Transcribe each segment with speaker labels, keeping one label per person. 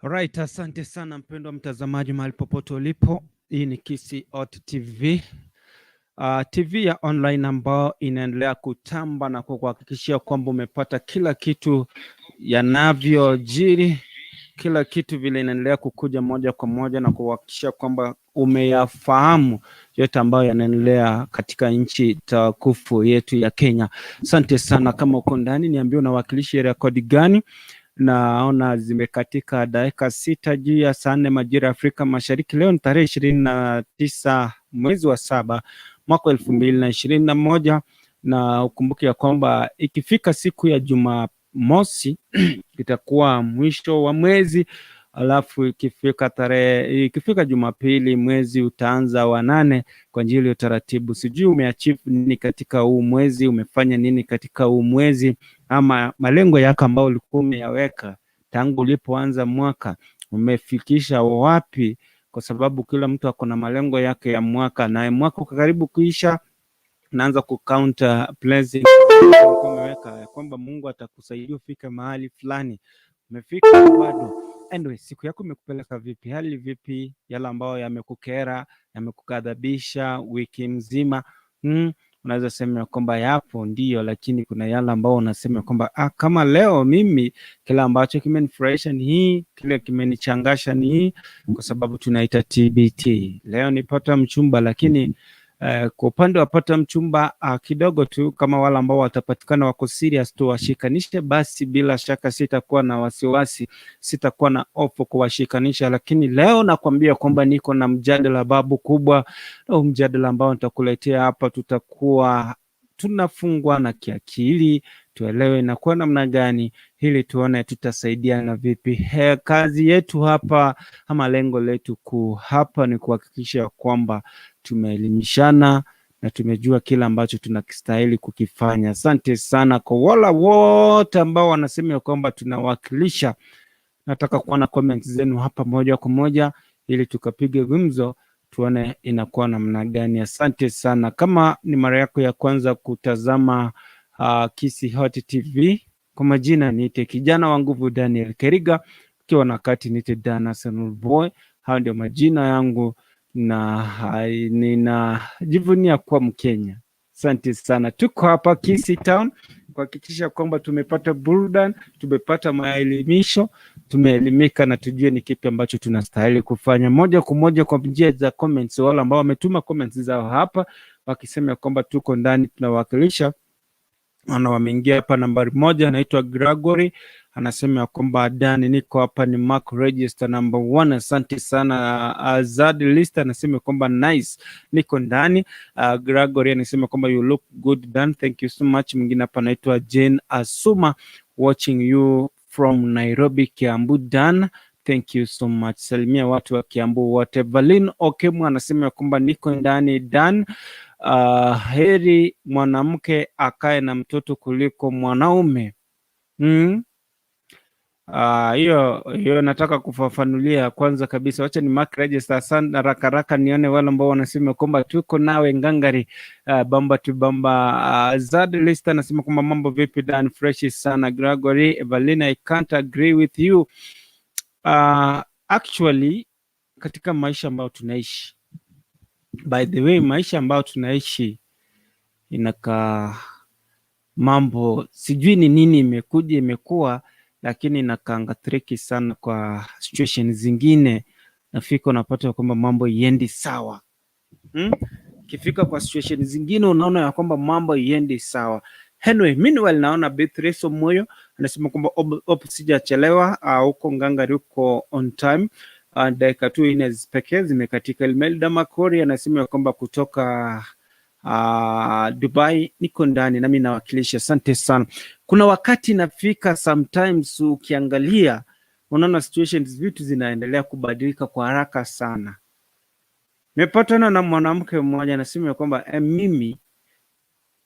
Speaker 1: Alright, asante sana mpendwa mtazamaji mahali popote ulipo. Hii ni Kisii Hot TV. TV ya online ambayo inaendelea kutamba na kukuhakikishia kwamba umepata kila kitu yanavyojiri, kila kitu vile inaendelea kukuja moja kwa moja na kuhakikishia kwamba umeyafahamu yote ambayo yanaendelea katika nchi tukufu yetu ya Kenya. Asante sana. Kama uko ndani, niambie unawakilisha area code gani? Naona zimekatika dakika 6 juu ya saa 4 majira ya Afrika Mashariki. Leo ni tarehe 29 mwezi wa 7 mwaka 2021, na ukumbuke ya kwamba ikifika siku ya Jumamosi itakuwa mwisho wa mwezi, alafu ikifika Jumapili mwezi utaanza wa 8 kwa ajili ya utaratibu. Sijui umeachieve nini katika huu mwezi, umefanya nini katika huu mwezi, ama malengo yako ambayo ulikuwa umeyaweka tangu ulipoanza mwaka umefikisha wapi? Kwa sababu kila mtu ako na malengo yake ya mwaka, na mwaka uko karibu kuisha, naanza kucount blessing umeweka ya kwamba Mungu atakusaidia ufike mahali fulani. Umefika bado? Anyway, siku yako imekupeleka vipi? Hali vipi? Yale ambayo yamekukera, yamekughadhabisha wiki mzima, unaweza sema ya kwamba yapo ndio, lakini kuna yale ambao unasema kwamba kama leo mimi kile ambacho kimenifurahisha ni hii, kile kimenichangasha ni hii, kwa sababu tunaita TBT. Leo nipata mchumba, lakini kwa upande wa pata mchumba kidogo tu, kama wale ambao watapatikana wako serious tu washikanishe, basi bila shaka sitakuwa na wasiwasi, sitakuwa na hofu kuwashikanisha. Lakini leo nakwambia kwamba niko na mjadala babu kubwa, au mjadala ambao nitakuletea hapa, tutakuwa tunafungwa na kiakili, tuelewe inakuwa namna gani, ili tuone tutasaidiana vipi. Kazi yetu hapa ama lengo letu kuu hapa ni kuhakikisha kwamba tumeelimishana na tumejua kila ambacho tunakistahili kukifanya. Asante sana kwa wala wote ambao wanasema kwamba tunawakilisha. Nataka kuona comments zenu hapa moja kwa moja ili tukapige gumzo tuone inakuwa namna gani. Asante sana. Kama ni mara yako ya kwanza kutazama Kisii Hot TV, kwa majina niite kijana wa nguvu Daniel Keriga, ukiwa na kati niite Dan Arsenal Boy. Hayo ndio majina yangu na ninajivunia kuwa Mkenya. Asante sana. Tuko hapa Kisii Town kuhakikisha kwamba tumepata burudani, tumepata maelimisho, tumeelimika na tujue ni kipi ambacho tunastahili kufanya. Moja kwa moja kwa njia za comments, wale ambao wametuma comments zao hapa wakisema kwamba tuko ndani tunawakilisha na wameingia hapa. Nambari 1 anaitwa Gregory anasema ya kwamba Dani, niko hapa, ni Mark Register number 1. Asante sana. Azad List anasema kwamba nice, niko ndani. Gregory anasema kwamba you look good Dan, thank you so much. Mwingine hapa anaitwa Jane Asuma, watching you from Nairobi, Kiambu. Dan, thank you so much. Salimia watu wa Kiambu wote. Valin Okemu anasema kwamba niko ndani Dan. Heri mwanamke akae na mtoto kuliko mwanaume. Hiyo hiyo nataka kufafanulia kwanza kabisa. Wacha ni mark register sana haraka haraka nione wale ambao wanasema kwamba tuko nawe ngangari, bamba tu bamba. Zad List anasema kwamba mambo vipi Dan, fresh sana. Gregory Evelina, I can't agree with you. Actually katika maisha ambayo tunaishi, by the way, maisha ambayo tunaishi inakaa mambo sijui ni nini imekuja imekuwa, lakini inakaanga tricky sana kwa situation zingine. Nafika unapata kwamba mambo iendi sawa, Kifika kwa situation zingine unaona ya kwamba mambo iendi sawa. Anyway, meanwhile naona Beatrice Moyo anasema kwamba op sijachelewa, huko ngangari uko on time. Dakika tu 4 pekee zimekatika. Imelda Makori anasema ya kwamba kutoka Dubai niko ndani nami nawakilisha. Asante sana. Kuna wakati nafika sometimes ukiangalia unaona situations vitu zinaendelea kubadilika kwa haraka sana. Nimepatana na mwanamke mmoja anasema ya kwamba mimi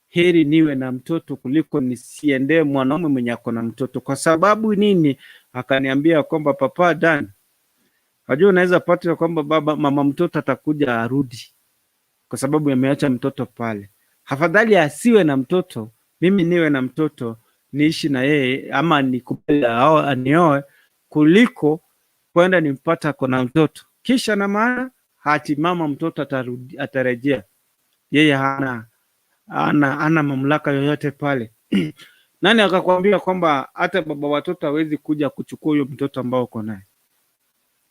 Speaker 1: heri niwe na mtoto kuliko nisiendee mwanaume mwenye ako na mtoto. Kwa sababu nini? Akaniambia kwamba Papa Dan, unajua unaweza pata kwamba baba mama mtoto atakuja arudi kwa sababu ameacha mtoto pale. Afadhali asiwe na mtoto, mimi niwe na mtoto niishi na yeye ama nikubali au anioe kuliko Kwenda nimpata ako na mtoto, kisha na maana hati mama mtoto atarudi, atarejea, yeye hana mamlaka yoyote pale. Nani akakwambia kwamba hata baba watoto hawezi kuja kuchukua huyo mtoto ambao uko naye?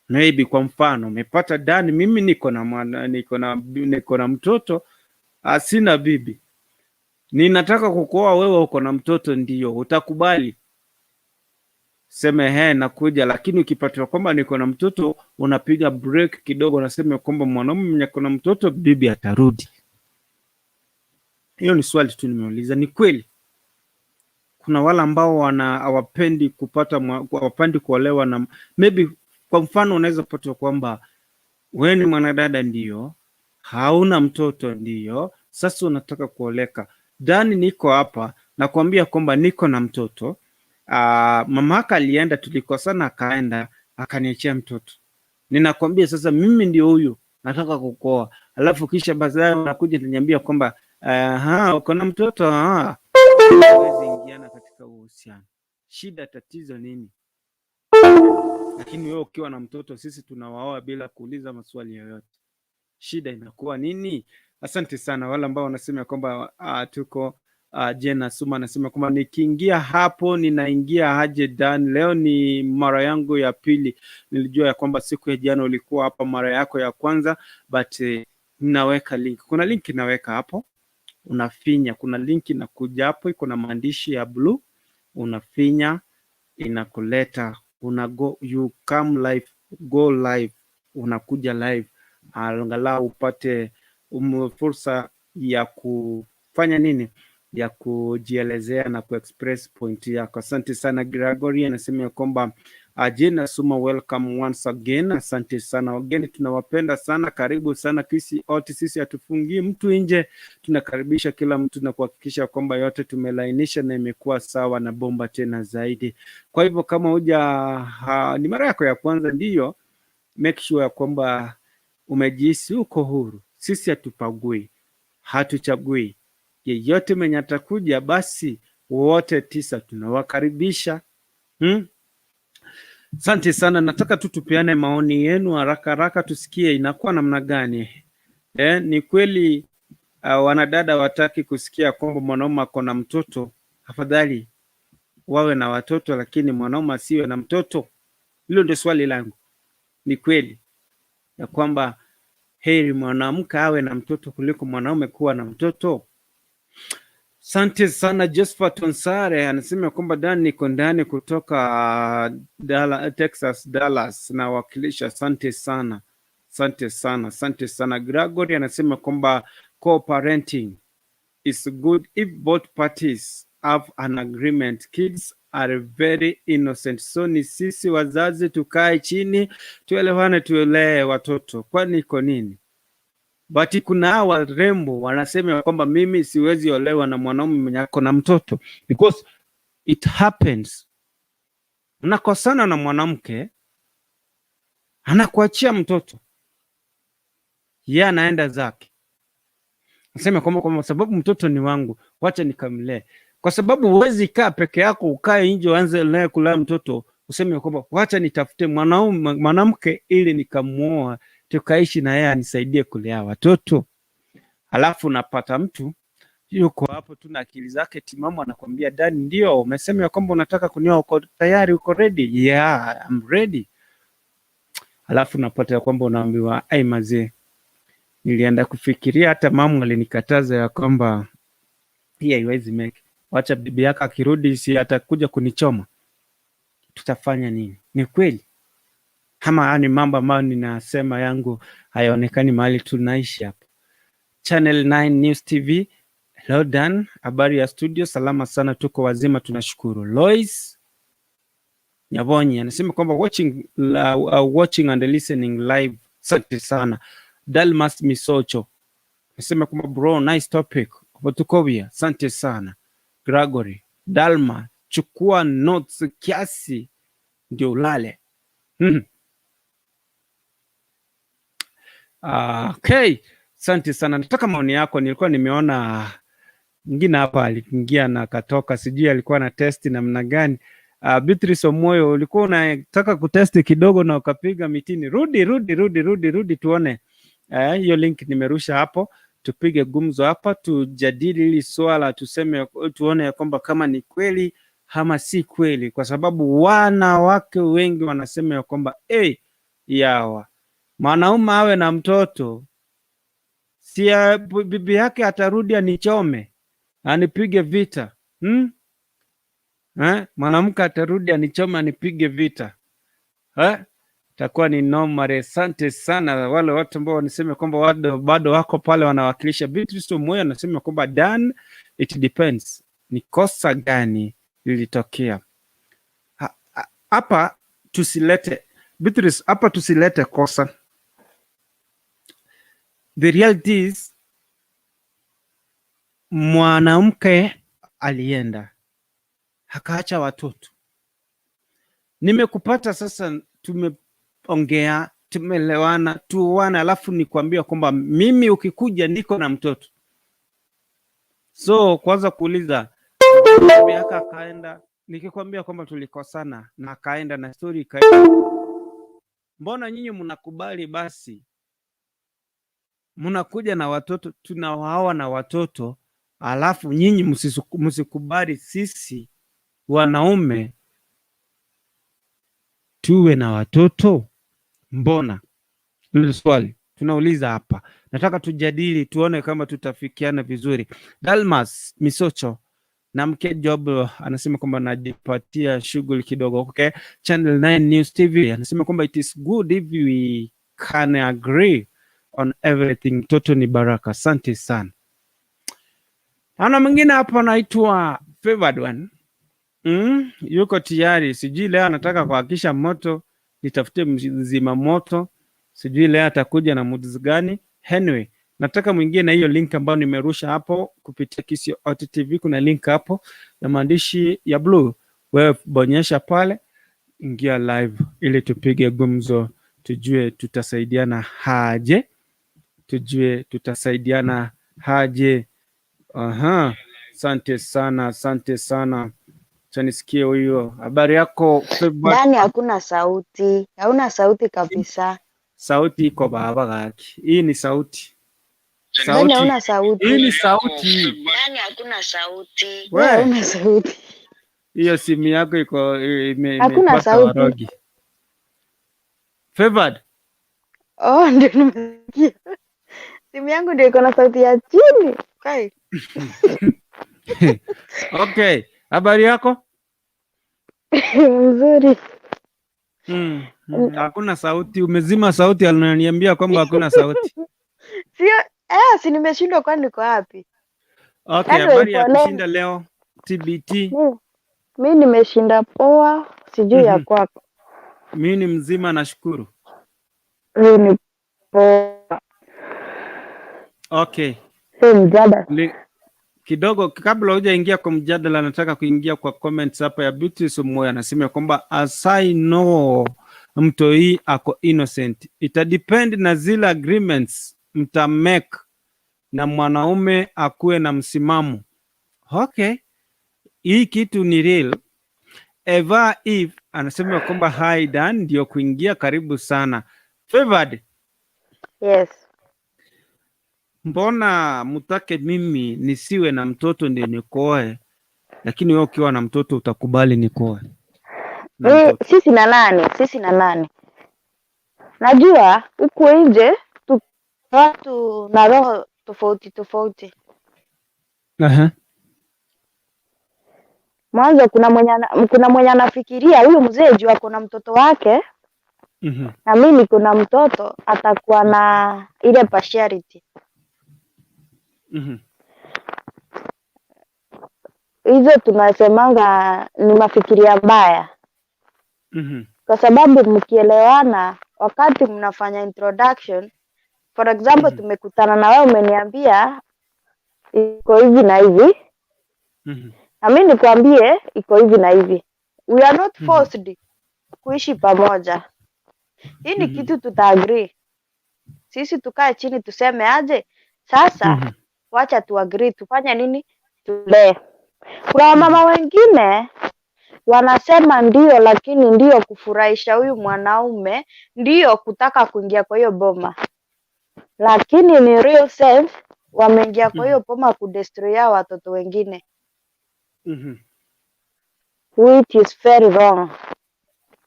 Speaker 1: Maybe kwa mfano umepata Dani, mimi niko na mwana, niko na mtoto, sina bibi, ninataka kukuoa wewe, uko na mtoto, ndio utakubali? Seme he, nakuja, lakini ukipatiwa kwamba niko na mtoto unapiga break kidogo, unasema kwamba mwanaume mwenye ako na mtoto bibi atarudi. Hiyo ni swali tu nimeuliza. Ni kweli kuna wale ambao wana hawapendi kupata hawapendi kuolewa na maybe, kwa mfano unaweza pata kwamba wewe ni mwanadada ndio, hauna mtoto ndio, sasa unataka kuoleka. Dani, niko hapa nakwambia kwamba niko na mtoto, mamaka alienda, tulikosana, akaenda akaniachia mtoto. Ninakwambia sasa mimi ndio huyu nataka kukuoa, alafu kisha baadaye unakuja kuniambia kwamba uko na mtoto, huwezi ingiana katika uhusiano. Shida tatizo nini? Lakini wewe ukiwa na mtoto, sisi tunawaoa bila kuuliza maswali yoyote. Shida inakuwa nini? Asante sana wale ambao wanasema kwamba tuko Jena Suma anasema kwamba nikiingia hapo ninaingia aje Dan? Leo ni mara yangu ya pili. Nilijua ya kwamba siku ya jana ulikuwa hapa mara yako ya kwanza, but naweka link. Kuna link naweka hapo, unafinya. Kuna link inakuja hapo, iko na maandishi ya blue, unafinya inakuleta, una go, you come live, go live, unakuja live angalau upate fursa ya kufanya nini, ya kujielezea na kuexpress point yako. Asante sana. Gregory anasema ya kwamba Jane Suma, welcome once again. Asante sana wageni, tunawapenda sana, karibu sana Kisii Oti. Sisi hatufungii mtu nje, tunakaribisha kila mtu na kuhakikisha kwamba yote tumelainisha na imekuwa sawa na bomba tena zaidi. Kwa hivyo kama huja ni mara yako ya kwanza, ndiyo, make sure ya kwamba umejihisi uko huru. Sisi hatupagui, hatuchagui yeyote mwenye atakuja, basi wote tisa tunawakaribisha. Asante sana, nataka tu tupeane maoni yenu haraka haraka, tusikie inakuwa namna gani. Ni kweli wanadada wataki kusikia kwamba mwanaume ako na mtoto? Afadhali wawe na watoto, lakini mwanaume asiwe na mtoto. Hilo ndio swali langu. Ni kweli ya kwamba heri mwanamke awe na mtoto kuliko mwanaume kuwa na mtoto? Asante sana. Josephat Onsare anasema kwamba Dan, niko ndani kutoka Dallas, Texas, Dallas nawakilisha. Asante sana, asante sana, asante sana. Gregory anasema kwamba co-parenting is good if both parties have an agreement. Kids are very innocent, so ni sisi wazazi tukae chini tuelewane, tuelee watoto, kwani iko nini? But kuna hawa warembo wanasema kwamba mimi siwezi olewa na mwanaume mwenye ako na mtoto, because it happens. Unakosana na mwanamke, anakuachia mtoto, yeye anaenda zake, nasema kwamba kwa sababu mtoto ni wangu, wacha nikamlee. Kwa sababu huwezi kaa peke yako, ukae nje uanze naye kulea mtoto, useme kwamba wacha nitafute mwanaume mwanamke ili nikamuoa tukaishi na yeye anisaidie kulea watoto. Halafu unapata mtu yuko hapo tu na akili zake timamu, anakwambia, "Dani, ndio umesema ya kwamba unataka kunioa, uko tayari, uko ready?" "Yeah, I'm ready." Alafu unapata ya kwamba unaambiwa, "Ai mazee, nilienda kufikiria, hata mama alinikataza ya kwamba hii haiwezi make. Wacha bibi yako akirudi, si atakuja kunichoma, tutafanya nini?" Ni kweli ama haya ni mambo ambayo ninasema yangu hayaonekani mahali tunaishi hapa? Channel 9 News TV. Hello Dan, habari ya studio? Salama sana, tuko wazima, tunashukuru. Lois Nyabonyi anasema kwamba watching and listening live. Asante sana. Dalmas Misocho anasema kwamba bro, nice topic. Otukobia, asante sana. Gregory Dalma, chukua notes kiasi ndio ulale. Okay, asante sana. Nataka maoni yako. Nilikuwa nimeona mwingine hapa aliingia na akatoka, sijui alikuwa na test namna gani. Beatrice Omoyo, ulikuwa unataka kutest kidogo na ukapiga mitini. Rudi, rudi, rudi, rudi, rudi tuone. Hiyo link nimerusha hapo, tupige gumzo hapa, tujadili hili swala, tuseme, tuone ya kwamba kama ni kweli ama si kweli, kwa sababu wanawake wengi wanasema ya kwamba hey, yawa mwanaume awe na mtoto si bibi yake atarudi anichome anipige vita, Eh? Mwanamke atarudi anichome anipige vita, eh? Itakuwa ni noma. Asante sana wale watu ambao wanasema kwamba bado wako pale wanawakilisha. Beatrice Omoyo anasema kwamba Dan, it depends ni kosa gani lilitokea hapa. Tusilete Beatrice, hapa tusilete kosa. The reality is mwanamke alienda akaacha watoto. Nimekupata sasa, tumeongea, tumeelewana, tuoane, alafu nikwambia kwamba mimi ukikuja niko na mtoto. So kwanza kuuliza miaka akaenda, nikikwambia kwamba tulikosana na akaenda na story ikaenda, mbona nyinyi mnakubali basi mnakuja na watoto, tunawaoa na watoto, alafu nyinyi msikubali sisi wanaume tuwe na watoto? Mbona? Hilo swali tunauliza hapa, nataka tujadili, tuone kama tutafikiana vizuri. Dalmas Misocho na mke Job anasema kwamba najipatia shughuli kidogo. Okay. Channel 9 News TV anasema kwamba it is good if we can agree on everything. Mtoto ni baraka. Asante sana. Ana mwingine hapa anaitwa Favored One. Yuko tayari, sijui leo anataka kuhakisha moto, nitafute mzima moto, sijui leo atakuja na moods gani. Anyway, nataka mwingie na hiyo link ambayo nimerusha hapo kupitia Kisii Auto TV. Kuna link hapo ya maandishi ya blue, wewe bonyesha pale, ingia live ili tupige gumzo, tujue tutasaidiana haje, tujue tutasaidiana haje. Aha, asante sana, asante sana. Acha nisikie huyo. Habari yako Favored?
Speaker 2: Ndani hakuna sauti, hauna sauti kabisa.
Speaker 1: Sauti iko baba gaki. Hii ni sauti.
Speaker 2: Ndani
Speaker 1: Sauti.
Speaker 2: hauna sauti.
Speaker 1: Hii ni sauti.
Speaker 2: Ndani hakuna sauti.
Speaker 1: We.
Speaker 2: Wewe hauna sauti.
Speaker 1: Hiyo simu yako iko
Speaker 2: Hakuna
Speaker 1: imepata
Speaker 2: sauti.
Speaker 1: warogi. Favored.
Speaker 2: Oh, ndio nimesikia. Simu yangu ndio iko na sauti ya chini. Kai.
Speaker 1: Okay. Habari yako?
Speaker 2: Mzuri.
Speaker 1: Hakuna sauti. Umezima sauti, ananiambia kwamba hakuna sauti.
Speaker 2: Sio, si nimeshindwa kwani niko wapi?
Speaker 1: Okay,
Speaker 2: Anyway,
Speaker 1: habari ya
Speaker 2: poleni.
Speaker 1: kushinda leo TBT.
Speaker 2: Mi nimeshinda poa, sijui ya kwako.
Speaker 1: Mimi ni mzima nashukuru.
Speaker 2: Mi ni poa.
Speaker 1: Okay.
Speaker 2: Si mjadala.
Speaker 1: Kidogo kabla hujaingia kwa mjadala, nataka kuingia kwa comments hapa ya Beatrice Moyo. Anasema kwamba as I know mtoi ako innocent, ita depend na zile agreements mta make na mwanaume akuwe na msimamo. Okay, hii kitu ni real. Eva Eve anasema kwamba hi Dan, ndio kuingia karibu sana. Favored,
Speaker 2: Yes.
Speaker 1: mbona mutake mimi nisiwe na mtoto ndio nikuoe, lakini wewe ukiwa na mtoto utakubali nikuoe na mtoto?
Speaker 2: Sisi na nani? Sisi na nani? Najua huku nje watu na roho tofauti tofauti. Mwanzo kuna mwenye anafikiria huyu mzee juu ako na mtoto wake na mimi niko na mtoto, atakuwa na ile partiality. Hizo tunasemanga ni mafikiria mbaya, kwa sababu mkielewana wakati mnafanya introduction, for example, tumekutana na wewe umeniambia iko hivi na hivi, na mimi nikwambie iko hivi na hivi. We are not forced kuishi pamoja. Hii ni kitu tutaagree. Sisi tukae chini tuseme aje sasa, wacha tuagree tufanye nini, tulee. Kuna wamama wengine Wanasema ndio, lakini ndio kufurahisha huyu mwanaume, ndio kutaka kuingia kwa hiyo boma, lakini ni real sense wameingia kwa hiyo boma kudestroy hao watoto wengine, which is very wrong.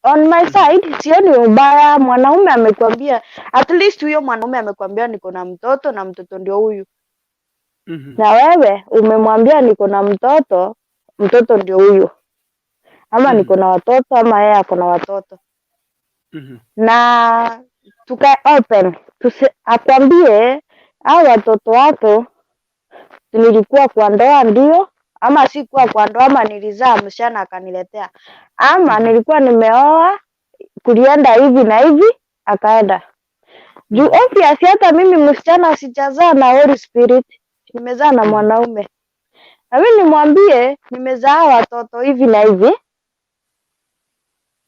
Speaker 2: On my side sioni ubaya. Mwanaume amekwambia, at least huyo mwanaume amekwambia niko na mtoto na mtoto ndio huyu, na wewe umemwambia niko na mtoto, mtoto ndio huyu, ama niko na watoto ama yeye ako na watoto, na tukae open akwambie hao watoto wako nilikuwa kwa ndoa ndio, ama sikuwa kwa ndoa, ama nilizaa msichana akaniletea, ama nilikuwa nimeoa kulienda hivi na hivi akaenda juu. Obvious hata mimi msichana sijazaa na Holy Spirit, nimezaa na mwanaume, na mimi nimwambie nimezaa watoto hivi na hivi,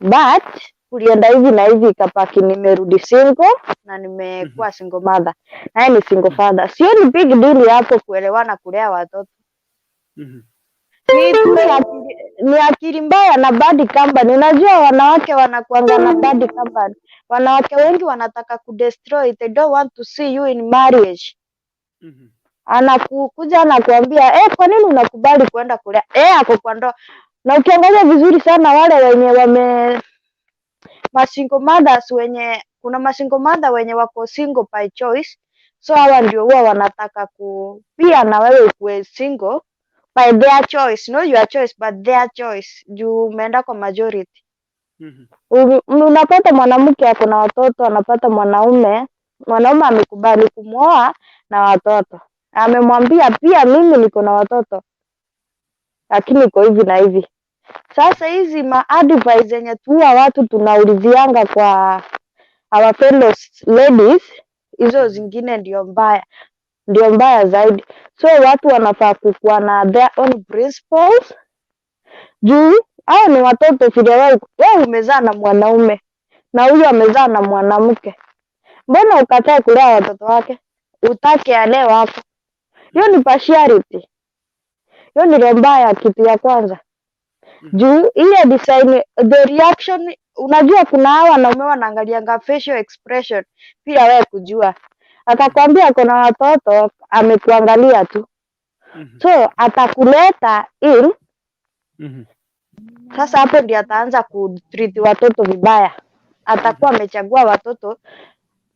Speaker 2: but kulienda hivi na hivi, ikapaki nimerudi single na nimekuwa single mother, naye ni single father. Sioni big deal hapo kuelewana kulea watoto. Ni tu ni akili mbaya na bad company. Unajua wanawake wanakuanga na bad company. Wanawake wengi wanataka kudestroy, they don't want to see you in marriage. Anakuja anakuambia, "Eh, kwa nini unakubali kuenda kulea?" Eh, ako kwa ndoa. Na ukiangalia vizuri sana wale wenye wame masingle mothers, wenye kuna masingle mother wenye wako single by choice, so hawa ndio huwa wanataka ku pia na wewe ukuwe single by their choice, not your choice but their choice, juu umeenda kwa majority. Unapata mwanamke ako na watoto, anapata mwanaume, mwanaume amekubali kumwoa na watoto, amemwambia pia mimi niko na watoto lakini iko hivi na hivi. Sasa hizi ma advice zenye tuwa watu tunaulizianga kwa our fellow ladies, hizo zingine ndio mbaya, ndio mbaya zaidi. So watu wanafaa kukuwa na their own principles, juu hao ni watoto vile wewe umezaa na mwanaume na huyu amezaa na mwanamke, mbona ukatae kulea watoto wake, utake alee wako? Hiyo ni partiality, hiyo ni roho mbaya, kitu ya kwanza. Juu ile design, the reaction, unajua kuna hawa wanaume wanaangalianga facial expression bila wewe kujua. Akakwambia ako na watoto, amekuangalia tu, so atakuleta in. Sasa hapo ndio ataanza kutreat watoto vibaya, atakuwa amechagua watoto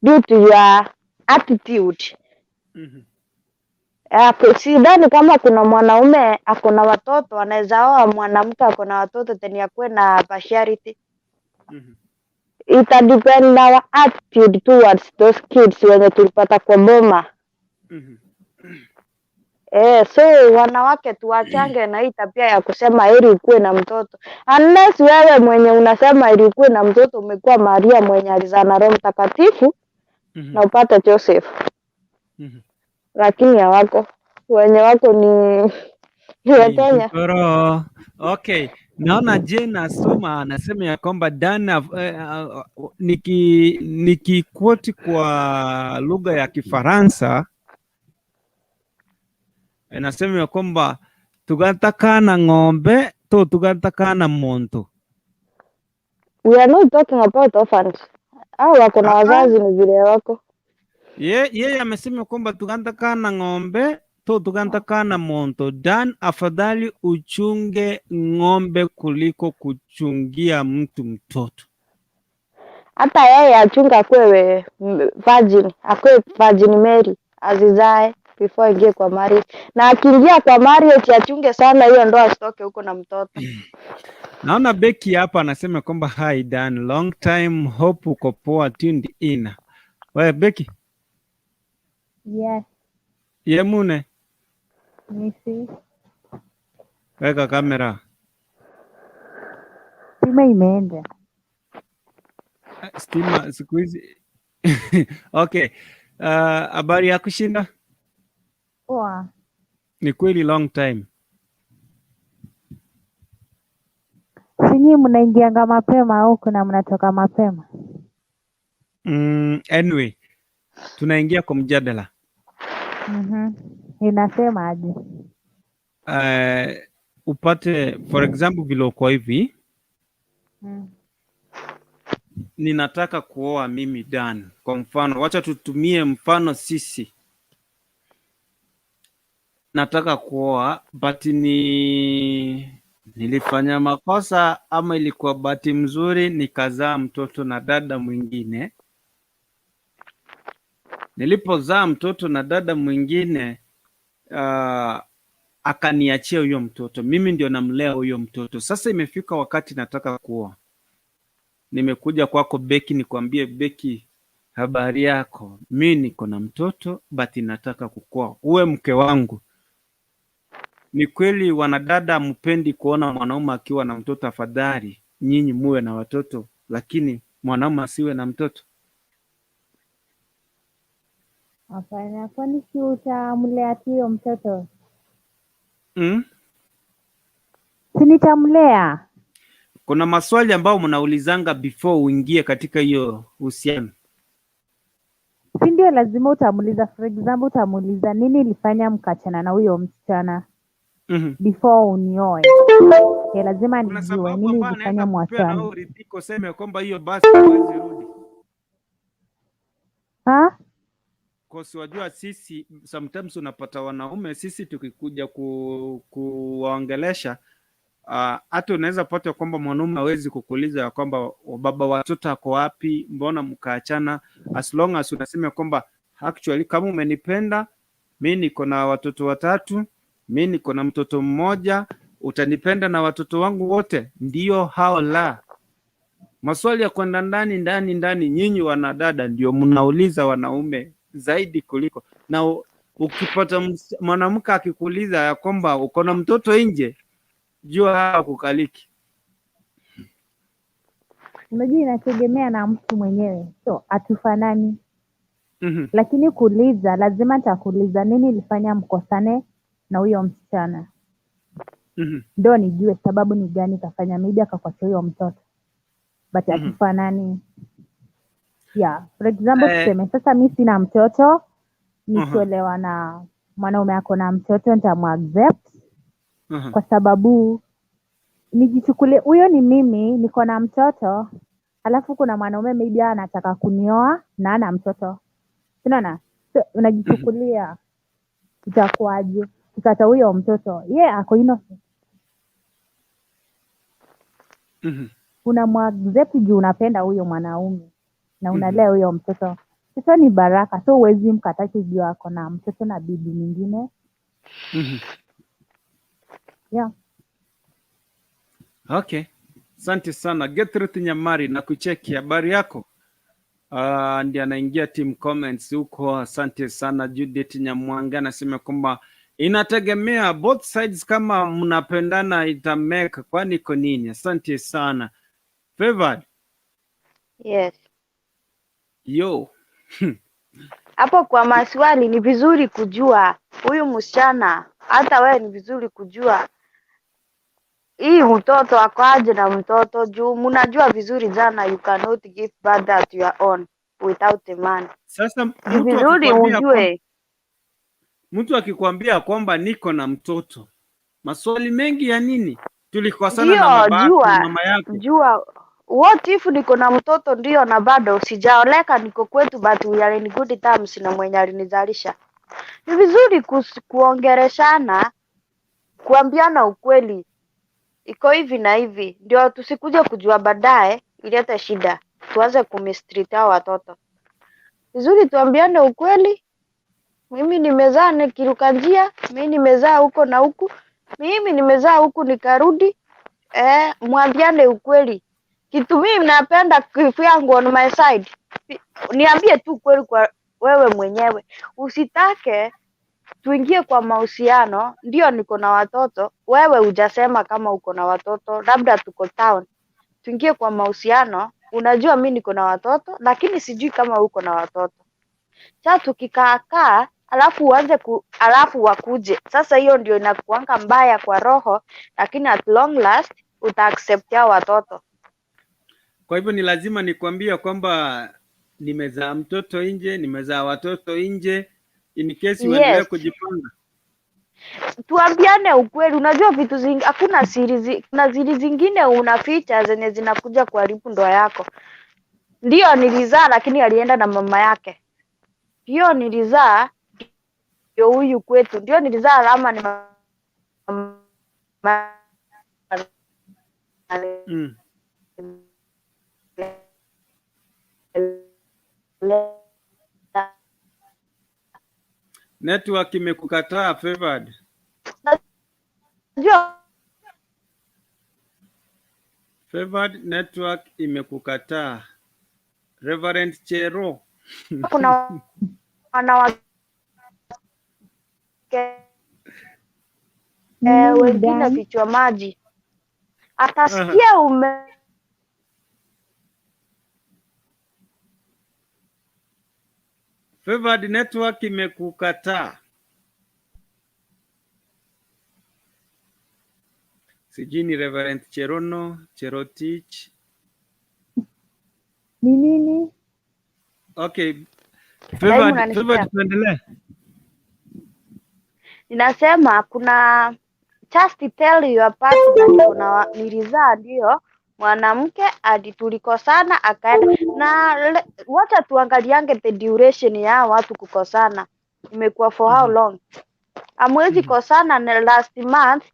Speaker 2: due to your attitude. Sidhani kama kuna mwanaume ako na watoto anaweza oa mwanamke ako na watoto tena akuwe na partiality. Ita depend na our attitude towards those kids wenye tulipata kwa boma. Eh, so wanawake tuwachange na hii tabia ya kusema heri ukuwe na mtoto, unless wewe mwenye unasema heri ukuwe na mtoto umekuwa Maria mwenye alizaa na Roho Mtakatifu na upate Joseph, lakini hawako, wenye wako ni Wakenya.
Speaker 1: Koro. Okay. Naona Jane Asuma anasema ya kwamba Dan, niki quote kwa lugha ya Kifaransa, inasema ya kwamba tugatakana ng'ombe to tugatakana muntu.
Speaker 2: We are not talking about orphans. Hao wako na
Speaker 1: Ah, ah.
Speaker 2: wazazi, ni vile wako.
Speaker 1: Yeye amesema kwamba tugatakana ng'ombe to tugatakana muntu. Dan, afadhali uchunge ng'ombe kuliko kuchungia mtu mtoto.
Speaker 2: Hata yeye achunga akwe virgin, akwe Virgin Mary, azizae before aingie kwa marriage, na akiingia kwa marriage achunge sana hiyo ndoa asitoke huko na mtoto.
Speaker 1: Naona Becky hapa anasema kwamba hi Dan, long time, hope uko poa, tuned in. Wewe Becky,
Speaker 3: Yes,
Speaker 1: yemune,
Speaker 3: nisi.
Speaker 1: Weka kamera.
Speaker 3: Stima imeenda.
Speaker 1: Stima siku hizi. Okay. Habari ya kushinda?
Speaker 3: Poa.
Speaker 1: Ni kweli long time.
Speaker 3: Si nyinyi mnaingianga mapema huku na mnatoka mapema?
Speaker 1: Anyway, tunaingia kwa mjadala.
Speaker 3: Inasema aje?
Speaker 1: Upate for example vile uko hivi, ninataka kuoa mimi Dan. Kwa mfano, wacha tutumie mfano sisi. Nataka kuoa but ni nilifanya makosa ama ilikuwa bahati mzuri nikazaa mtoto na dada mwingine. Nilipozaa mtoto na dada mwingine, akaniachia huyo mtoto, mimi ndio namlea huyo mtoto. Sasa imefika wakati nataka kuoa, nimekuja kwako Beki, nikwambie Beki, habari yako, mi niko na mtoto but nataka kukuoa uwe mke wangu. Ni kweli wanadada mpendi kuona mwanaume akiwa na mtoto, afadhali nyinyi muwe na watoto, lakini mwanaume asiwe na mtoto.
Speaker 3: Hapana, kwani si utamlea tu huyo mtoto? Si nitamlea?
Speaker 1: Kuna maswali ambayo mnaulizanga before uingie katika hiyo uhusiano.
Speaker 3: Si ndio? Lazima utamuuliza. For example, utamuuliza nini ilifanya mkachana na huyo msichana before unioe. Okay, lazima
Speaker 1: Kuna
Speaker 3: nijue
Speaker 1: sababu
Speaker 3: nini
Speaker 1: ambayo
Speaker 3: ilifanya
Speaker 1: anaweza kupea na
Speaker 3: mwachane.
Speaker 1: wewe uridhike, useme kwamba hiyo basi hawezi rudi.
Speaker 3: Ha?
Speaker 1: Cause wajua sisi sometimes unapata wanaume sisi tukikuja kuwaongelesha, hata unaweza pata kwamba mwanaume hawezi kukuuliza ya kwamba baba watoto ako wapi, mbona mkaachana, as long as unasema kwamba actually kama umenipenda mi niko na watoto watatu, mi niko na mtoto mmoja, utanipenda na watoto wangu wote, ndio hao la? Maswali ya kwenda ndani ndani ndani, nyinyi wanadada ndio mnauliza wanaume zaidi kuliko na ukipata mwanamke akikuuliza ya kwamba uko na mtoto nje, jua hawa kukaliki.
Speaker 3: Unajua inategemea na mtu mwenyewe, so hatufanani. Lakini kuuliza, lazima nitakuuliza nini ilifanya mkosane na huyo msichana, ndo nijue sababu ni gani kafanya maybe akakuachia huyo mtoto, but hatufanani. Yeah, for example, tuseme sasa mi sina mtoto, nikiolewa na mwanaume ako na mtoto nitamuaccept kwa sababu nijichukulie huyo ni mimi niko na mtoto, alafu kuna mwanaume maybe anataka kunioa na ana mtoto, unaona? So unajichukulia itakuwaje kikata huyo mtoto, ye yeah, ako innocent. Unamuaccept juu unapenda huyo mwanaume na unalea huyo mtoto. Sasa ni baraka, so huwezi mkataki juu ako na mtoto na bibi mwingine. Yeah.
Speaker 1: Okay, asante sana Gertrude Nyamari na kucheki habari yako. Ndiye anaingia team comments huko. Asante sana Judith Nyamwanga anasema kwamba inategemea both sides, kama mnapendana itameka, kwani iko nini? Asante sana Favored.
Speaker 2: Yes.
Speaker 1: Yo.
Speaker 2: Hapo kwa maswali ni vizuri kujua huyu msichana, hata wewe ni vizuri kujua hii mtoto ako aje na mtoto juu mnajua vizuri jana, you cannot give birth at your own without a man.
Speaker 1: Sasa
Speaker 2: Ni
Speaker 1: mtu
Speaker 2: vizuri
Speaker 1: akikwambia kwamba,
Speaker 2: ujue.
Speaker 1: mtu akikwambia kwamba niko na mtoto, maswali mengi ya nini? Tulikosana na
Speaker 2: Ndio,
Speaker 1: baba yako na
Speaker 2: jua
Speaker 1: mama yako.
Speaker 2: Jua what if niko na mtoto ndio na bado sijaoleka, niko kwetu but we are in good terms na mwenye alinizalisha. Ni vizuri kuongeleshana, kuambiana ukweli, iko hivi na hivi, ndio tusikuje kujua baadaye ilete shida, tuanze kumistreat hao watoto. Vizuri tuambiane ukweli, mimi nimezaa nikiruka njia, mimi nimezaa huko na huku, mimi nimezaa huku nikarudi. Eh, mwambiane ukweli. Kitu mimi napenda kivyangu on my side, niambie tu ukweli kwa wewe mwenyewe, usitake tuingie kwa mahusiano, ndio niko na watoto, wewe hujasema kama uko na watoto, labda tuko town, tuingie kwa mahusiano, unajua mi niko na watoto lakini sijui kama uko na watoto. Sasa tukikaakaa alafu uanze alafu wakuje. Sasa hiyo ndio inakuanga mbaya kwa roho, lakini at long last uta accept hao watoto.
Speaker 1: Kwa hivyo ni lazima nikwambie kwamba nimezaa mtoto nje, nimezaa watoto nje, in case uendelee kujipanga.
Speaker 2: Tuambiane ukweli. Unajua vitu zingi, hakuna siri, kuna siri zingine unaficha zenye zinakuja kuharibu ndoa yako. Ndio nilizaa, lakini alienda na mama yake. Ndio nilizaa, ndio huyu kwetu. Ndio nilizaa ama ni mama.
Speaker 1: Network imekukataa, Favored.
Speaker 2: Najua
Speaker 1: Favored, network imekukataa. Reverend Chero.
Speaker 2: Kuna wanawake wengine vichwa maji. Atasikia ume
Speaker 1: Favored, network imekukataa. Sijui ni Reverend Cherono, Cherotich.
Speaker 3: Ni nini?
Speaker 1: Okay. Favored, Favored, tuendelee.
Speaker 2: Ninasema kuna just tell your partner kuna nilizaa ndio mwanamke hadi tulikosana akaenda na wacha tuangaliange the duration ya watu kukosana imekuwa for how long. Hamwezi kosana na last month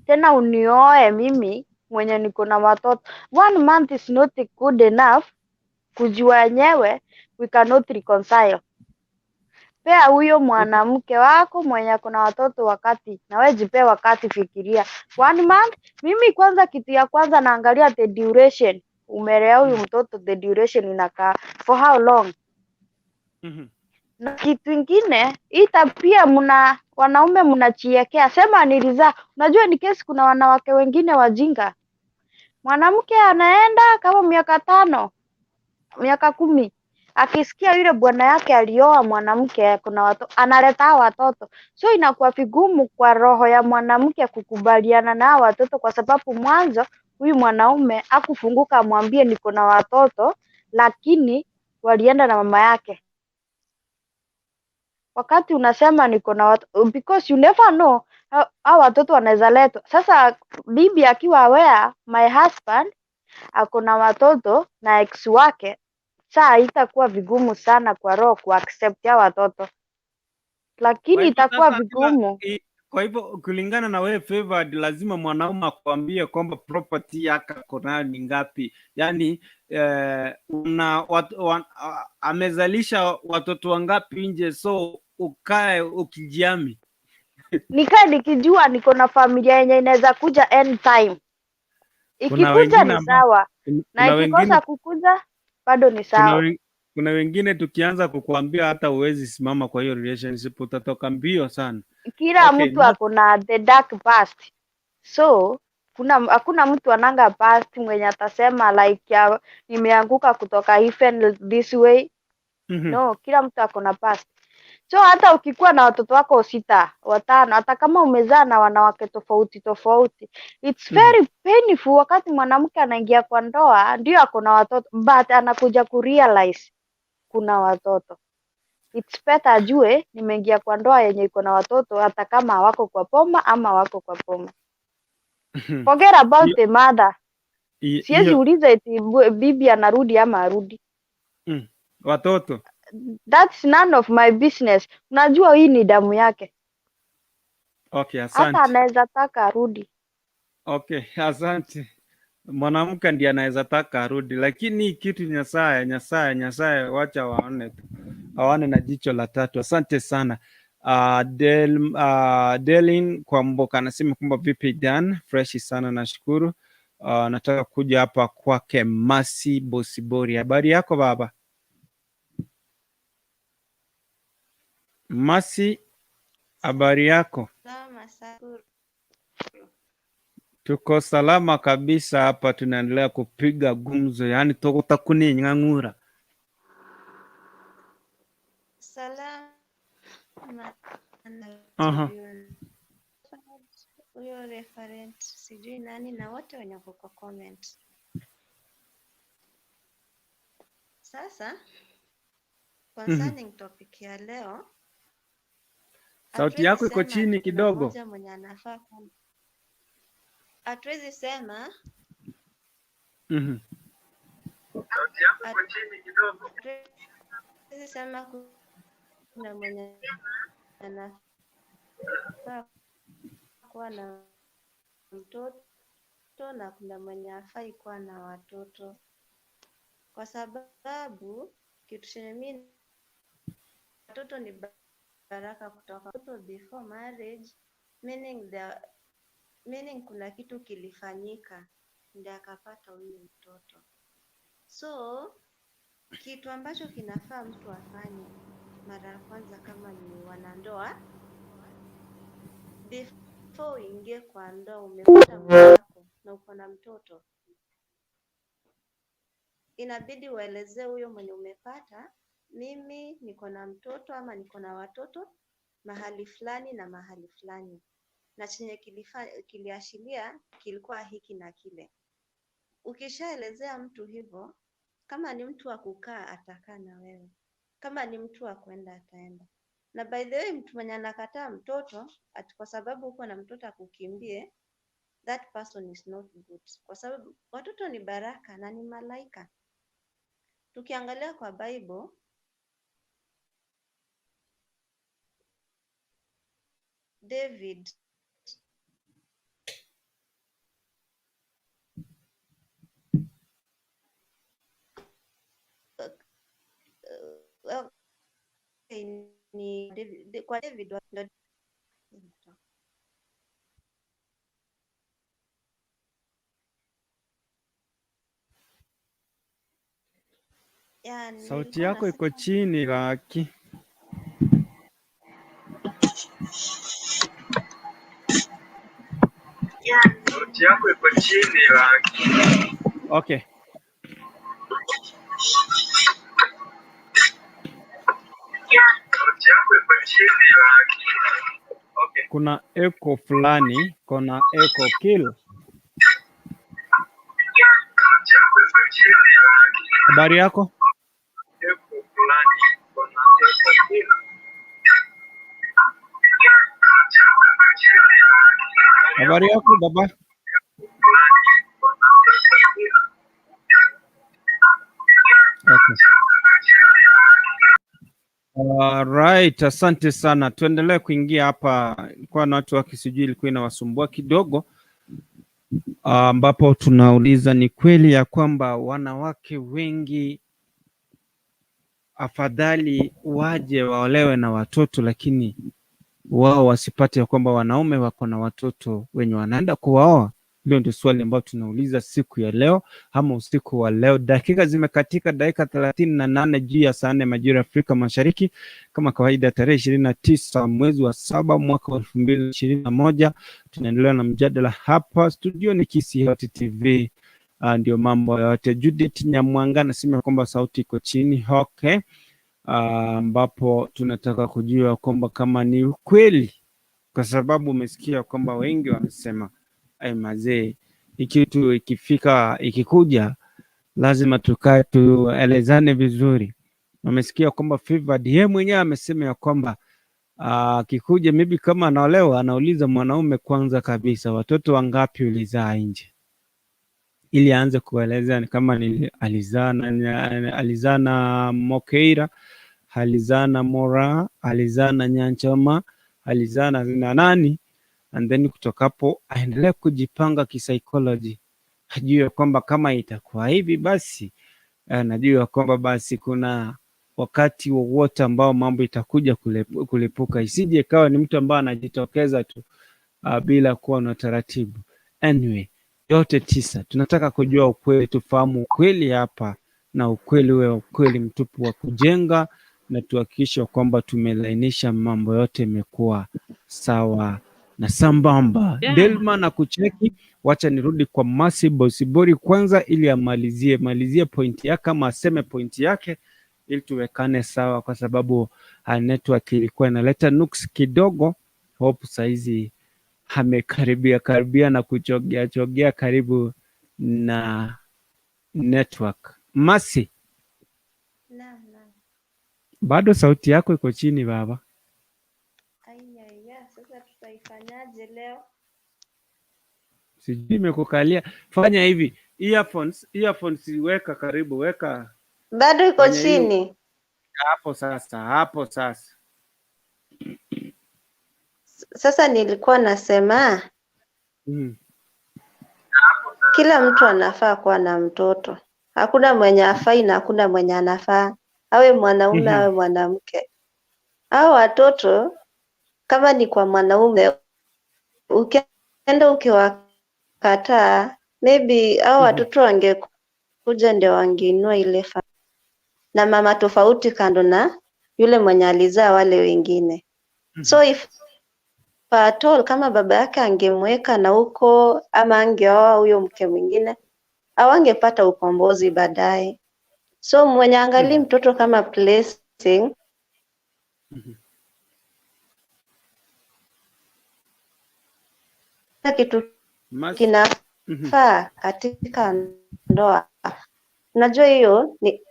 Speaker 2: tena unioe mimi mwenye niko na watoto. 1 month is not good enough kujua yenyewe we cannot reconcile. Pea huyo mwanamke wako mwenye ako na watoto wakati, na wewe jipea wakati, fikiria 1 month. Mimi kwanza kitu ya kwanza naangalia the duration. Umelea huyu mtoto, the duration inakaa for how long? Na kitu ingine ita pia mna wanaume mnachiekea, sema nilizaa. Unajua ni kesi, kuna wanawake wengine wajinga. Mwanamke anaenda kama miaka 5, miaka 10, akisikia yule bwana yake alioa mwanamke kuna watoto, analeta watoto. So inakuwa vigumu kwa roho ya mwanamke kukubaliana na watoto, kwa sababu mwanzo huyu mwanaume hakufunguka amwambie niko na watoto, lakini walienda na mama yake. Wakati unasema niko na watoto, because you never know hao watoto wanaweza letwa. Sasa bibi akiwa aware my husband ako na watoto na ex wake, saa itakuwa vigumu sana kwa roho ku accept hao watoto. Lakini itakuwa vigumu.
Speaker 1: Kwa hivyo kulingana na wewe Favored, lazima mwanaume akwambie kwamba property yake ako nayo ni ngapi. Yaani amezalisha watoto wangapi nje, so ukae ukijiami.
Speaker 2: Nikae nikijua niko na familia yenye inaweza kuja anytime. Ikikuja ni sawa, na ikikosa kukuja bado ni sawa.
Speaker 1: Kuna wengine tukianza kukuambia hata huwezi simama kwa hiyo relationship, utatoka mbio sana.
Speaker 2: Kila mtu ako na the dark past. So hakuna mtu ananga past mwenye atasema like nimeanguka kutoka even this way. No, kila mtu ako na past. So hata ukikuwa na watoto wako 6, 5, hata kama umezaa na wanawake tofauti tofauti, it's very painful wakati mwanamke anaingia kwa ndoa, ndio ako na watoto, but anakuja kurealize kuna watoto. It's better ajue nimeingia kwa ndoa yenye iko na watoto, hata kama hawako kwa poma ama wako kwa poma. Forget about the mother. Siwezi uliza eti bibi anarudi ama arudi.
Speaker 1: Watoto.
Speaker 2: That's none of my business. Unajua hii ni damu yake.
Speaker 1: Okay, asante.
Speaker 2: Hata anaweza taka arudi.
Speaker 1: Okay, asante. Mwanamke ndiye anaweza taka arudi, lakini kitu Nyasaye wacha waone tu. Waone na jicho la tatu. Asante sana. Delin kwa Mboka anasema kwamba vipi Dan, fresh sana nashukuru. Nataka kuja hapa kwake Masi Bosibori. Habari yako baba? Masi, habari yako?
Speaker 4: Salama.
Speaker 1: Tuko salama kabisa hapa, tunaendelea kupiga gumzo, yani tokutakuni ngangura.
Speaker 4: Salama. Huyo referent sijui nani na wote wenye wako kwa comment. Sasa concerning topic ya leo.
Speaker 1: Sauti
Speaker 4: Hatuwezi
Speaker 1: yako iko
Speaker 4: sema
Speaker 1: chini
Speaker 4: ati kuna
Speaker 1: kidogo.
Speaker 4: mmoja mwenye anafaa kuwa, hatuwezi sema hatuwezi sema kuna mwenye anafaa kuwa na mtoto na kuna mwenye hafai kuwa na watoto, kwa sababu kitu chenye mimi, watoto ni baraka kutoka mtoto before marriage, meaning meaning kuna kitu kilifanyika ndio akapata huyu mtoto. So kitu ambacho kinafaa mtu afanye mara ya kwanza kama ni wanandoa, before uingie kwa ndoa, umepata mwenzako na uko na mtoto, inabidi uelezee huyo mwenye umepata, mimi niko na mtoto ama niko na watoto mahali fulani na mahali fulani, na chenye kiliashiria kilikuwa hiki na kile. Ukishaelezea mtu hivyo, kama ni mtu wa kukaa atakaa na wewe, kama ni mtu wa kwenda ataenda. Na by the way, mtu mwenye anakataa mtoto ati kwa sababu uko na mtoto akukimbie, that person is not good, kwa sababu watoto ni baraka na ni malaika. Tukiangalia kwa Bible, David okay, ni David, kwa David ya,
Speaker 1: Sauti
Speaker 4: nilikuwa
Speaker 1: yako iko
Speaker 4: nasema
Speaker 1: chini Laki. Okay. Kuna echo fulani, kuna echo kill. Habari yako? Habari yako baba? Okay. Alright, asante sana. Tuendelee kuingia hapa kwa na watu wakisijui ilikuwa inawasumbua kidogo, ambapo tunauliza ni kweli ya kwamba wanawake wengi afadhali waje waolewe na watoto, lakini wao wasipate ya kwamba wanaume wako na watoto wenye wanaenda kuwaoa. Hilo ndio swali ambayo tunauliza siku ya leo ama usiku wa leo. Dakika zimekatika dakika 38 juu ya saa 4 majira ya Afrika Mashariki, kama kawaida, tarehe 29 mwezi wa 7 mwaka wa 2021. Tunaendelea na mjadala hapa studio, ni Kisii Hot TV. Ndio mambo yote. Judith Nyamwanga anasema kwamba sauti iko chini. Okay. Ambapo tunataka kujua kwamba kama ni ukweli, kwa sababu umesikia kwamba wengi wamesema ai mazee, hii kitu ikifika ikikuja lazima tukae tuelezane vizuri. Wamesikia kwamba Favored yeye mwenyewe amesema ya kwamba akikuja maybe kama anaolewa anauliza mwanaume kwanza kabisa, watoto wangapi ulizaa nje, ili aanze kueleza ni kama ni alizaa na Mokeira, alizaa na Mora, alizaa na Nyanchama, alizaa na nani, and then kutoka hapo aendelee kujipanga kisaikolojia, ajue kwamba kama itakuwa hivi basi anajua kwamba basi kuna wakati wowote ambao mambo itakuja kulipuka, isije ikawa ni mtu ambaye anajitokeza tu bila kuwa na taratibu. Anyway, yote tisa, tunataka kujua ukweli, tufahamu ukweli hapa, na ukweli uwe ukweli mtupu wa kujenga, na tuhakikishe kwamba tumelainisha mambo yote imekuwa sawa na sambamba.
Speaker 5: Yeah.
Speaker 1: Delma na kucheki, wacha nirudi kwa Masi Bosibori kwanza ili amalizie malizie pointi yake ama aseme pointi yake ili tuwekane sawa, kwa sababu network ilikuwa inaleta nuks kidogo. Hope saizi amekaribia karibia na kuchogea chogea karibu na network. Masi,
Speaker 4: Naam, naam.
Speaker 1: bado sauti yako iko chini baba.
Speaker 4: Ai, ai, Imenifanyaje leo?
Speaker 1: Sijui imekukalia. Fanya hivi, earphones weka karibu, weka
Speaker 4: Bado iko
Speaker 1: kwenye hiyo
Speaker 4: chini.
Speaker 1: hapo sasa, hapo sasa.
Speaker 4: Sasa nilikuwa nasema kila mtu anafaa kuwa na mtoto. Hakuna mwenye afai na hakuna mwenye anafaa, awe mwanaume awe mwanamke. Hao watoto kama ni kwa mwanaume, ukienda ukiwakataa, maybe hao watoto wangekuja ndio wangeinua ile na mama tofauti kando na yule mwenye alizaa wale wengine. So if at all kama baba yake angemweka na huko ama angeoa huyo mke mwingine, hawangepata ukombozi baadaye. So mwenye angalii mtoto kama blessing, kitu kinafaa katika ndoa. Unajua hiyo ni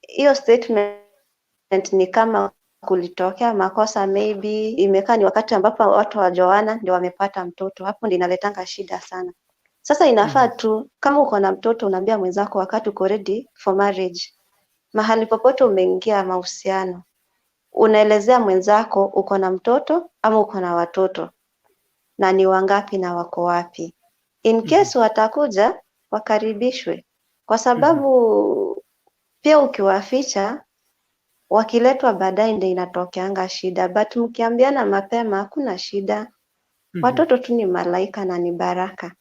Speaker 4: hiyo statement ni kama kulitokea makosa, maybe imekaa ni wakati ambapo watu hawajaoana ndio wamepata mtoto, hapo ndio inaletanga shida sana. Sasa inafaa tu kama uko na mtoto unaambia mwenzako wakati uko ready for marriage, mahali popote umeingia mahusiano, unaelezea mwenzako uko na mtoto ama uko na watoto na ni wangapi na wako wapi. In case watakuja wakaribishwe, kwa sababu pia ukiwaficha wakiletwa baadaye ndio inatokeanga shida, but mkiambiana mapema hakuna shida. Watoto tu ni malaika na ni baraka.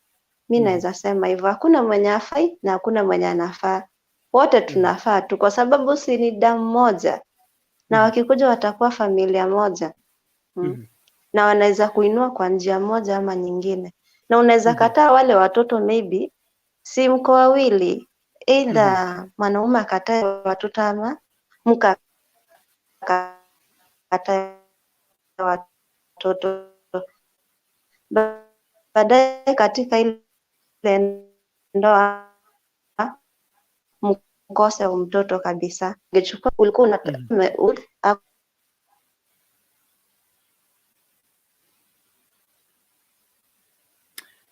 Speaker 4: Mi naweza sema hivyo, hakuna mwenye afai na hakuna mwenye anafaa, wote tunafaa tu, kwa sababu si ni damu moja, na wakikuja watakuwa familia moja. Na wanaweza kuinua kwa njia moja ama nyingine, na unaweza kataa wale watoto maybe si mko wawili, either mwanaume akatae watoto ama mke akatae watoto. Baadaye katika ile ndoa mkose mtoto kabisa. Ungechukua ulikuwa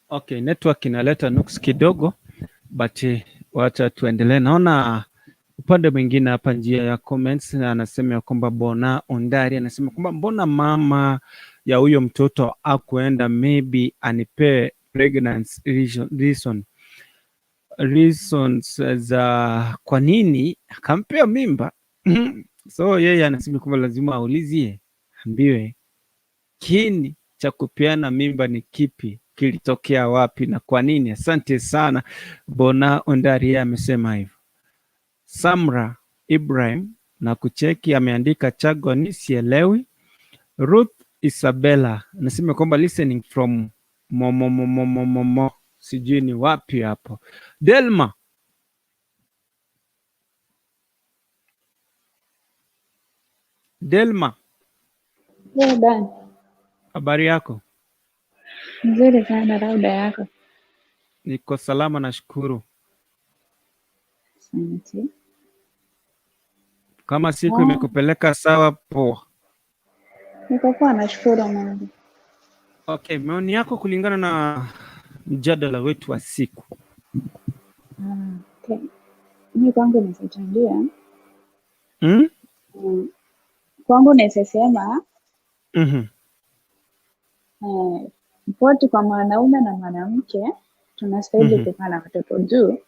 Speaker 1: Okay, network inaleta nuks kidogo, but wacha tuendelee. Naona upande mwingine hapa njia ya comments na anasema ya kwamba Bona Ondari anasema kwamba mbona mama ya huyo mtoto akuenda maybe anipee pregnancy reasons za kwa nini akampea mimba. So yeye anasema kwamba lazima aulizie, ambiwe kiini cha kupeana mimba ni kipi, kilitokea wapi na kwa nini. Asante sana Bona Ondari, yeye amesema hivyo. Samra Ibrahim na kucheki ameandika chago ni sielewi. Ruth Isabella anasema kwamba listening from momomomomomo, sijui ni wapi hapo. Delma, Delma,
Speaker 5: Yeah, Dan.
Speaker 1: Habari yako?
Speaker 5: Nzuri sana, labda yako.
Speaker 1: Niko salama nashukuru.
Speaker 5: Asante.
Speaker 1: Kama siku imekupeleka sawa, poa.
Speaker 5: Niko poa, nashukuru Mungu.
Speaker 1: Okay, maoni yako kulingana na mjadala wetu wa siku.
Speaker 5: Okay. Mi kwangu naweza changia. Kwangu naweza sema pote kwa mwanaume na mwanamke tunastahili kukaa na watoto juu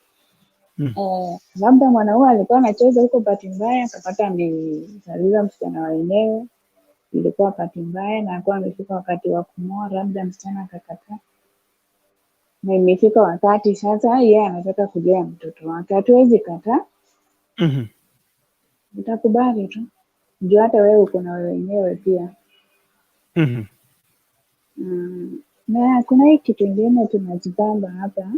Speaker 5: labda mwanaume alikuwa anacheza huko, bahati mbaya akapata amezaliwa msichana wa wenyewe, ilikuwa bahati mbaya na alikuwa amefika wakati wa kumoa, labda msichana akakataa, na imefika wakati sasa yeye anataka kulea mtoto wake, hatuwezi kataa, utakubali tu juu hata wewe uko na wewe wenyewe pia. Na kuna hii kitu ingine tunajigamba hapa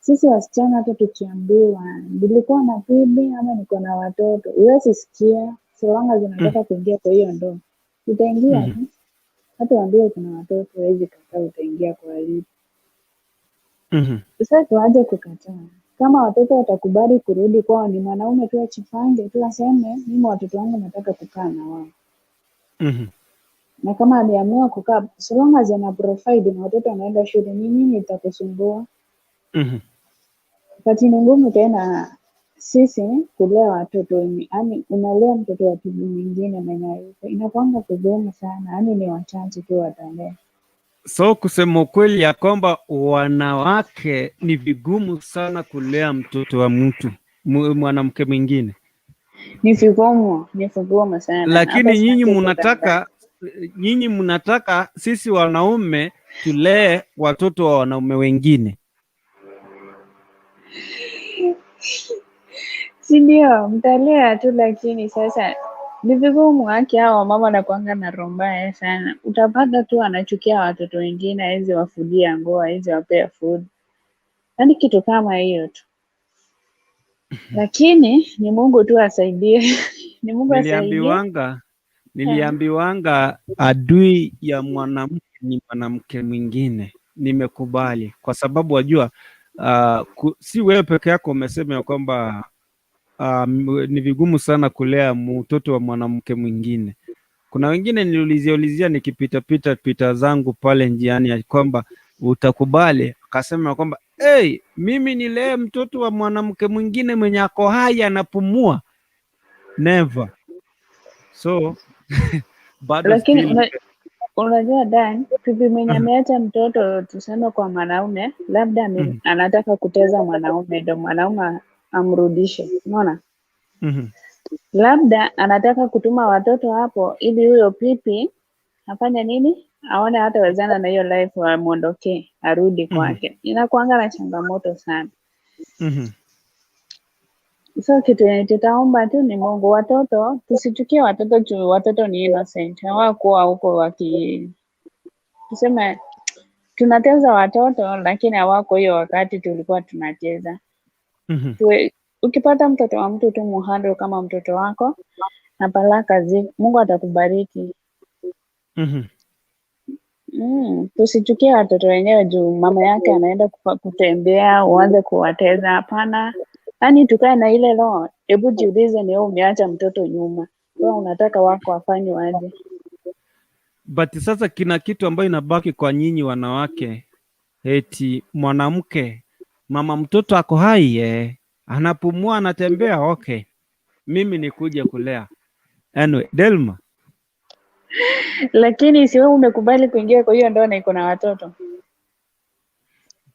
Speaker 5: sisi wasichana, hata tukiambiwa nilikuwa na bibi ama niko na watoto, huwezi sikia, so long as unataka kuingia kwa hiyo ndoa utaingia tu. Hata uambiwe uko na watoto huwezi kataa, utaingia kwa hii. Sasa tuanze kukataa. Kama watoto watakubali kurudi kwao, ni mwanaume tu ajipange tu aseme mimi watoto wangu nataka kukaa na wao. Na kama aliamua kukaa, so long as ana provide na watoto wanaenda shule, ni nini itakusumbua? But ni ngumu tena sisi kulea watoto wenye, yaani unalea mtoto wa bibi mwingine mwenye hayuko, inakuanga vigumu sana, yaani ni wachache tu watalea.
Speaker 1: So kusema ukweli ya kwamba wanawake ni vigumu sana kulea mtoto wa mtu mwanamke mwingine.
Speaker 5: Ni vigumu, ni vigumu sana.
Speaker 1: Lakini nyinyi mnataka, nyinyi mnataka sisi wanaume tulee watoto wa wanaume wengine.
Speaker 5: Si ndio, mtalea tu, lakini sasa ni vigumu. Haki hao wamama wanakuanga na roho mbaya sana. Utapata tu anachukia watoto wengine, hawezi wafulia nguo, hawezi wapea food, yaani kitu kama hiyo tu. Lakini ni Mungu tu asaidie. Ni Mungu
Speaker 1: asaidie. Niliambiwanga adui ya mwanamke ni mwanamke mwingine. Nimekubali kwa sababu wajua, si wewe peke yako umesema ya kwamba ni vigumu sana kulea mtoto wa mwanamke mwingine. Kuna wengine niliulizia ulizia nikipita pita pita zangu pale njiani ya kwamba utakubali, akasema kwamba hey, mimi nilee mtoto wa mwanamke mwingine mwenye ako hai anapumua? Never. So
Speaker 5: bado Lakini unajua Dan, bibi mwenye ameacha mtoto tuseme kwa mwanaume, labda anataka kuteza mwanaume ndo mwanaume amrudishe, unaona? Labda anataka kutuma watoto hapo ili huyo pipi afanye nini, aone hatawezana na hiyo life, amwondokee arudi kwake. Inakuanga na changamoto sana. So kitu yenye tutaomba tu ni Mungu, watoto tusichukie watoto juu watoto ni innocent, hawakuwa huko waki, tuseme tunateza watoto lakini hawako hiyo wakati tulikuwa tunacheza. Ukipata mtoto wa mtu tu muhandle kama mtoto wako na baraka Mungu atakubariki. Tusichukie watoto wenyewe juu mama yake anaenda kutembea, uanze kuwateza. Hapana, yaani tukae na ile roho. Hebu jiulize, ni wewe umeacha mtoto nyuma, wewe unataka wako afanye aje?
Speaker 1: But sasa kina kitu ambayo inabaki kwa nyinyi wanawake, eti mwanamke mama mtoto ako hai, anapumua, anatembea, okay, mimi nikuje kulea. Anyway, Delma.
Speaker 5: Lakini si wewe umekubali kuingia kwa hiyo ndoa na iko na watoto.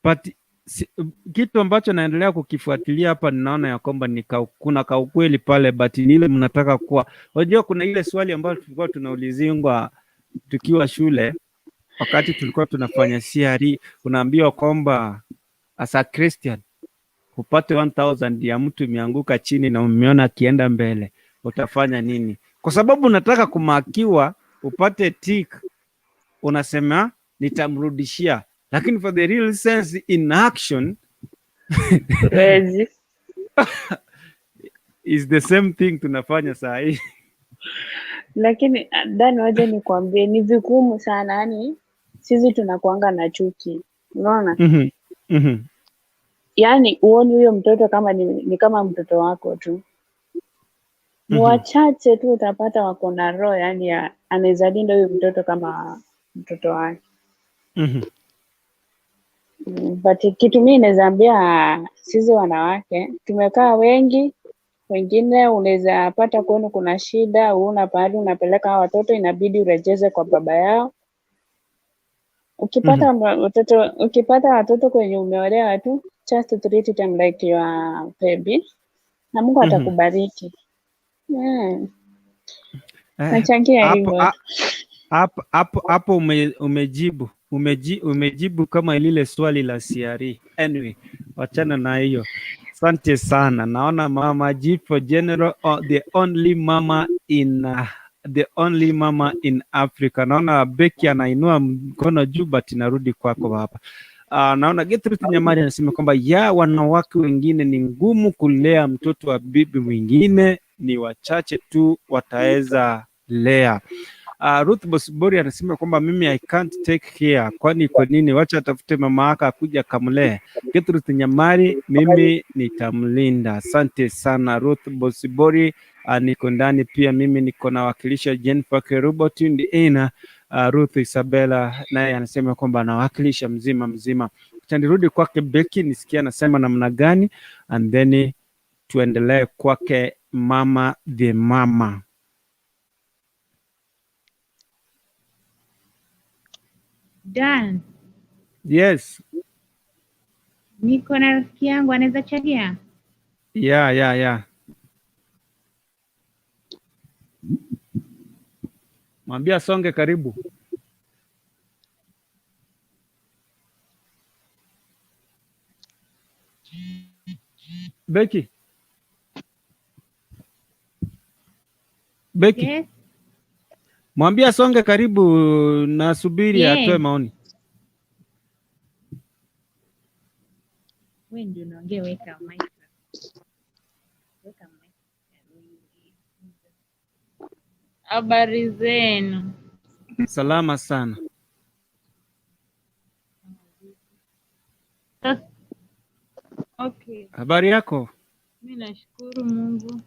Speaker 1: But si, kitu ambacho naendelea kukifuatilia hapa ninaona ya kwamba ni kuna kaukweli pale, but ni ile mnataka kuwa, unajua kuna ile swali ambayo tulikuwa tunaulizingwa tukiwa shule wakati tulikuwa tunafanya CRE, unaambiwa kwamba as a Christian upate 1000 ya mtu imeanguka chini na umeona akienda mbele, utafanya nini? Kwa sababu unataka kumakiwa upate tick, unasema nitamrudishia, lakini for the real sense in action is the same thing tunafanya saa hii.
Speaker 5: Lakini Dani, wacha nikwambie ni vigumu sana, yani sisi tunakuanga na chuki, unaona? Yaani uoni huyo mtoto kama ni kama mtoto wako tu. Ni wachache tu utapata wako na roho yani anaweza linda huyo mtoto kama mtoto wake. But kitu mimi naweza ambia sisi wanawake tumekaa wengi, wengine unaweza pata kwenu kuna shida, una pahali unapeleka hao watoto, inabidi urejeze kwa baba yao. Ukipata watoto, ukipata watoto kwenye umeolewa tu, just treat them like your baby na Mungu atakubariki. Nachangia hivyo.
Speaker 1: Hapo umejibu umejibu kama lile swali la CRE. Anyway, wachana na hiyo. Asante sana. Naona Mama G for General, the only mama in the only mama in Africa. Naona Becky anainua mkono juu, but narudi kwako hapa. Naona Gertrude Nyamari anasema kwamba ya wanawake wengine ni ngumu kulea mtoto wa bibi mwingine, ni wachache tu wataweza lea. Ruth Bosibori anasema kwamba mimi I can't take care. Kwani kwa nini? Wacha atafute mama yake akuja kamlee. Gertrude Nyamari, mimi nitamlinda. Asante sana Ruth Bosibori. Niko ndani pia mimi niko nawakilisha Jennifer Kerubo tuned in. Ruth Isabella naye anasema kwamba anawakilisha mzima mzima. Acha nirudi kwake Becky nisikie anasema namna gani and then tuendelee kwake mama the mama.
Speaker 3: Dan,
Speaker 1: Yes.
Speaker 3: niko na rafiki yangu anaweza changia.
Speaker 1: Yeah. Mwambie asonge karibu. Becky. Becky.
Speaker 3: Yes.
Speaker 1: Mwambie asonge karibu, nasubiri atoe maoni.
Speaker 3: Wewe ndio unaongea, weka mic. Weka mic.
Speaker 6: Habari zenu?
Speaker 1: Salama sana.
Speaker 6: Okay.
Speaker 1: Habari yako?
Speaker 6: Mi nashukuru Mungu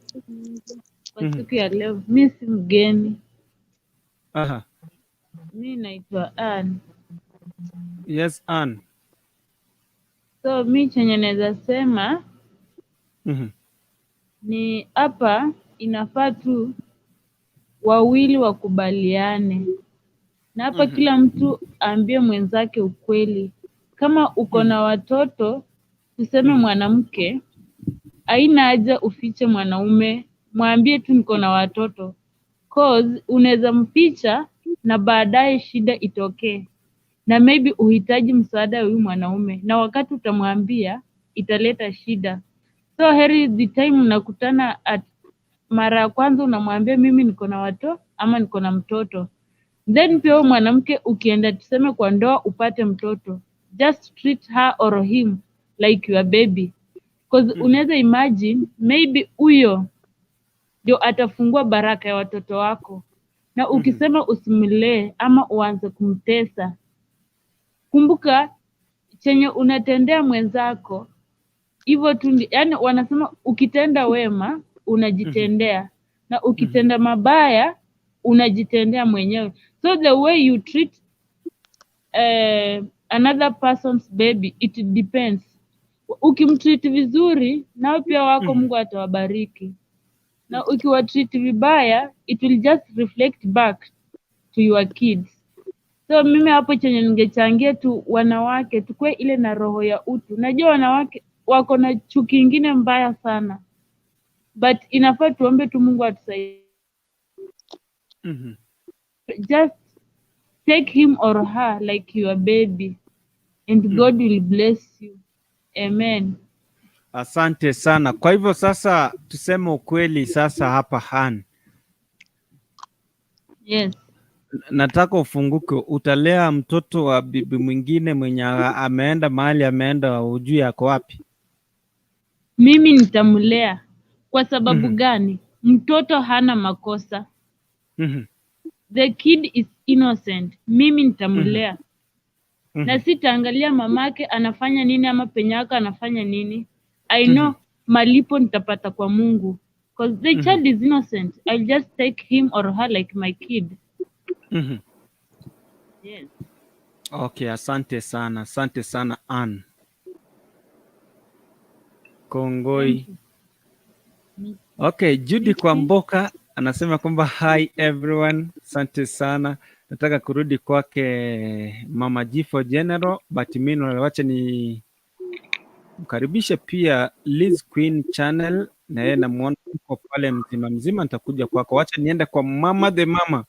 Speaker 6: kwa siku ya leo. Mi si mgeni.
Speaker 1: Aha.
Speaker 6: Mi naitwa Ann.
Speaker 1: Yes, Ann.
Speaker 6: So mi chenye naweza sema ni hapa inafaa tu wawili wakubaliane, na hapa kila mtu aambie mwenzake ukweli. Kama uko na watoto, tuseme mwanamke, haina haja ufiche mwanaume, mwambie tu niko na watoto, cause unaweza mficha na baadaye shida itokee, na maybe uhitaji msaada wa huyu mwanaume, na wakati utamwambia italeta shida. So heri the time mnakutana at mara ya kwanza unamwambia mimi niko na watoto ama niko na mtoto. Then pia huyu mwanamke ukienda tuseme kwa ndoa upate mtoto, just treat her or him like your baby, cause unaweza imagine maybe huyo ndio atafungua baraka ya watoto wako, na ukisema usimlee ama uanze kumtesa, kumbuka chenye unatendea mwenzako hivyo tu, yani wanasema ukitenda wema unajitendea, na ukitenda mabaya unajitendea mwenyewe. So the way you treat another person's baby, it depends. Ukimtreat vizuri, nao pia wako Mungu atawabariki, na ukiwatreat vibaya, it will just reflect back to your kids. So mimi hapo chenye ningechangia tu, wanawake tukue ile na roho ya utu. Najua wanawake wako na chuki ingine mbaya sana, but inafaa tuombe tu Mungu atusaidie. Just take him or her like your baby and God will bless you. Amen.
Speaker 1: Asante sana. Kwa hivyo sasa tuseme ukweli sasa hapa Han.
Speaker 6: Yes.
Speaker 1: Nataka ufunguke, utalea mtoto wa bibi mwingine mwenye ameenda mahali ameenda, hujui ako wapi?
Speaker 6: Mimi nitamlea. Kwa sababu gani? Mtoto hana makosa. The kid is innocent. Mimi nitamlea. Na sitaangalia mamake anafanya nini ama penyako anafanya nini. I know malipo nitapata kwa Mungu. Because the child is innocent. I'll just take him or her like my kid. Yes.
Speaker 1: Okay, asante sana. Asante sana Ann. Kongoi. Okay, Judy Kwamboka anasema kwamba hi everyone, asante sana. Nataka kurudi kwake Mama Jifo General, but meanwhile wacha ni mkaribishe pia Liz Queen Channel, na yeye namuona yuko pale mzima mzima, nitakuja kwako. Wacha niende kwa Mama the Mama.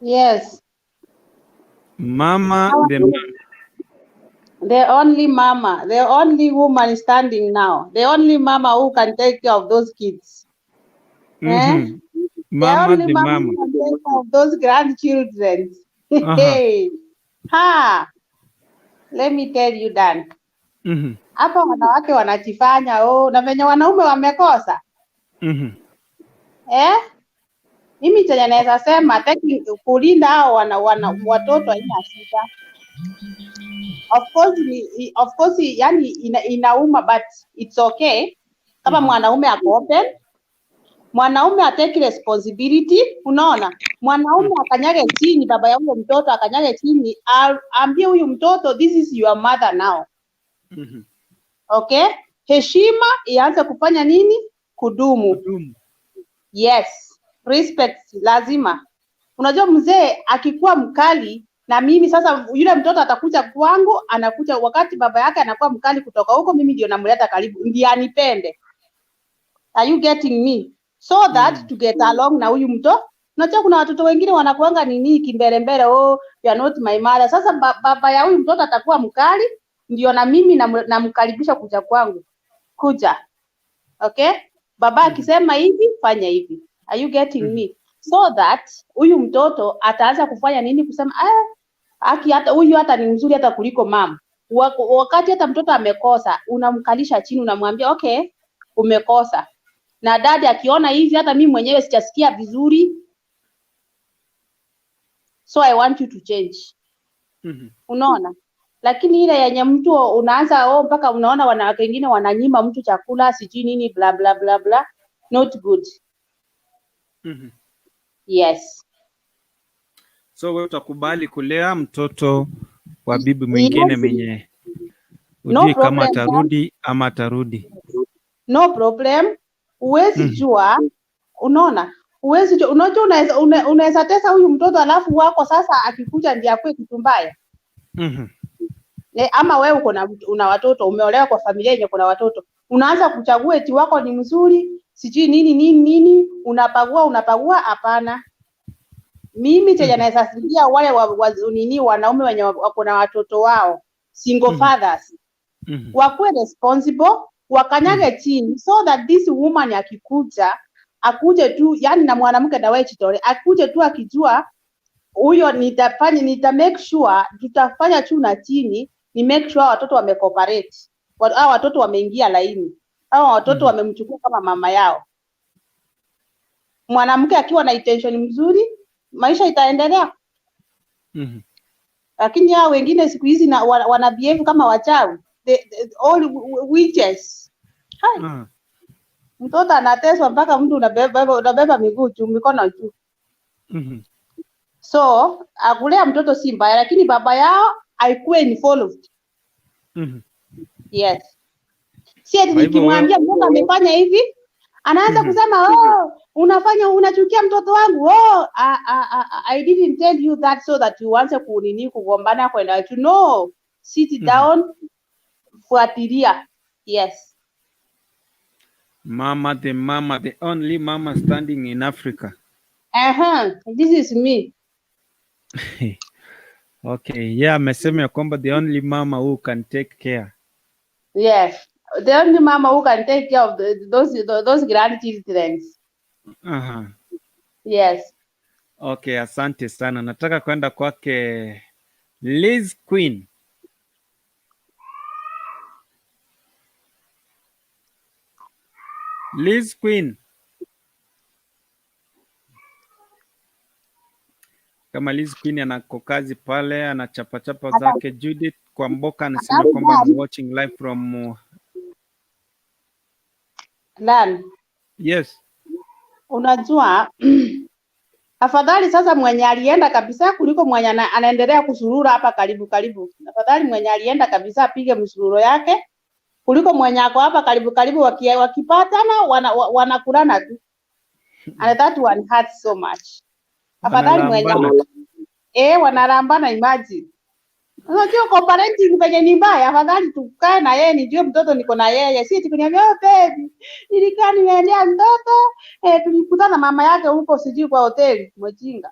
Speaker 7: Yes.
Speaker 1: Mama the Mama.
Speaker 7: The only mama, the only woman standing now, the only mama who can take care of those kids. Eh? The
Speaker 1: Mama
Speaker 7: only
Speaker 1: the
Speaker 7: mama
Speaker 1: mama.
Speaker 7: who can take care of those grandchildren. Hey. Ha. Let me tell you, Dan. Hapa wanawake wanajifanya oh, na venye wanaume wamekosa. Eh? Mimi chenye naweza sema kulinda hao wana watoto haina shida. Of course ni, of course yani inauma but it's okay kama mwanaume ako open. Mwanaume atake responsibility, unaona? Mwanaume akanyage chini, baba ya huyo mtoto akanyage chini, aambie huyu mtoto, this is your mother now. Okay? Heshima ianze kufanya nini? Kudumu.
Speaker 1: Kudumu.
Speaker 7: Yes, respect lazima. Unajua mzee akikuwa mkali na mimi sasa, yule mtoto atakuja kwangu, anakuja wakati baba yake anakuwa mkali kutoka huko, mimi ndio namleta karibu, ndiye anipende. Are you getting me? So that to get along na huyu mtoto. Unajua kuna watoto wengine wanakuanga nini kimbelembele, oh, you are not my mother. Sasa baba ya huyu mtoto atakuwa mkali, ndio na mimi namkaribisha kuja kwangu. Kuja. Okay? Baba akisema hivi, fanya hivi. Are you getting me? So that huyu mtoto ataanza kufanya nini? Kusema, ah, aki hata huyu hata ni mzuri hata kuliko mama. Wakati hata mtoto amekosa, unamkalisha chini, unamwambia, okay, umekosa. Na dadi akiona hivi, hata mimi mwenyewe sijasikia vizuri. So I want you to change. Unaona? Lakini ile yenye mtu unaanza, oh, mpaka unaona wanawake wengine wananyima mtu chakula, sijui nini, bla bla bla bla. Not good. Yes.
Speaker 1: So wewe utakubali kulea mtoto wa bibi mwingine mwenye
Speaker 7: No
Speaker 1: hujui kama
Speaker 7: problem, Dan.
Speaker 1: atarudi ama atarudi?
Speaker 7: No problem. Huwezi jua, unaona? Huwezi jua, unajua unaweza unaweza tesa huyu mtoto, alafu wako sasa akikuja ndiye akue kitu mbaya. Ama wewe uko na una watoto, umeolewa kwa familia yenye kuna watoto, unaanza kuchagua eti wako ni mzuri, sijui nini nini nini, unapagua unapagua. Hapana. Mimi chenye naweza saidia wale wa nini wanaume wenye wako na watoto wao single fathers, wakuwe responsible, wakanyage chini, so that this woman akikuja, akuje tu, yani na mwanamke na wewe jitolee, akuje tu akijua huyo nitafanya, nita make sure tutafanya juu na chini, ni make sure watoto wamecooperate, hao watoto wameingia laini, hao watoto wamemchukua kama mama yao. Mwanamke akiwa na intention mzuri, maisha itaendelea. Lakini hao wengine siku hizi na wana behave kama wachawi, all witches. Hai, mtoto anateswa mpaka mtu unabeba miguu juu, mikono juu. So akulea mtoto si mbaya, lakini baba yao haikuwe involved. Yes, si ati
Speaker 1: Kwa hivyo wewe
Speaker 7: nikimwambia mtoto amefanya hivi, anaanza kusema, oh, unafanya unachukia mtoto wangu. Oh, I didn't tell you that so that you uanze kunini kugombana kwenda to no, sit down, fuatilia. Yes.
Speaker 1: Mama the mama, the only mama standing in Africa.
Speaker 7: This is me.
Speaker 1: Okay, yeah, amesema ya kwamba the only mama who can take care.
Speaker 7: Yes, the only mama who can take care of those grandchildren. Yes.
Speaker 1: Okay, asante sana. Nataka kwenda kwake Liz Queen. Liz Queen. Kama Liz Queen anako kazi pale, anachapachapa zake. Judith Kwamboka anasema
Speaker 7: Alafu
Speaker 1: kwamba I'm
Speaker 7: Dan,
Speaker 1: watching live from
Speaker 7: Dan,
Speaker 1: yes.
Speaker 7: Unajua, afadhali sasa mwenye alienda kabisa kuliko mwenye anaendelea kusurura hapa karibu karibu. Afadhali mwenye alienda kabisa apige msururo yake kuliko mwenye ako hapa karibu karibu, wakipatana wanakulana tu. And that one hurts so much. Afadhali mwenye
Speaker 1: Wanalambana tu.
Speaker 7: Eh, wanalambana, imagine. Unajua co-parenting venye ni mbaya, afadhali tukae na yeye, nijue mtoto niko na yeye, si eti kuniambia, oh baby, nilikaa nimeendea mtoto, eh, tulikutana na mama yake huko sijui kwa hoteli, mjinga.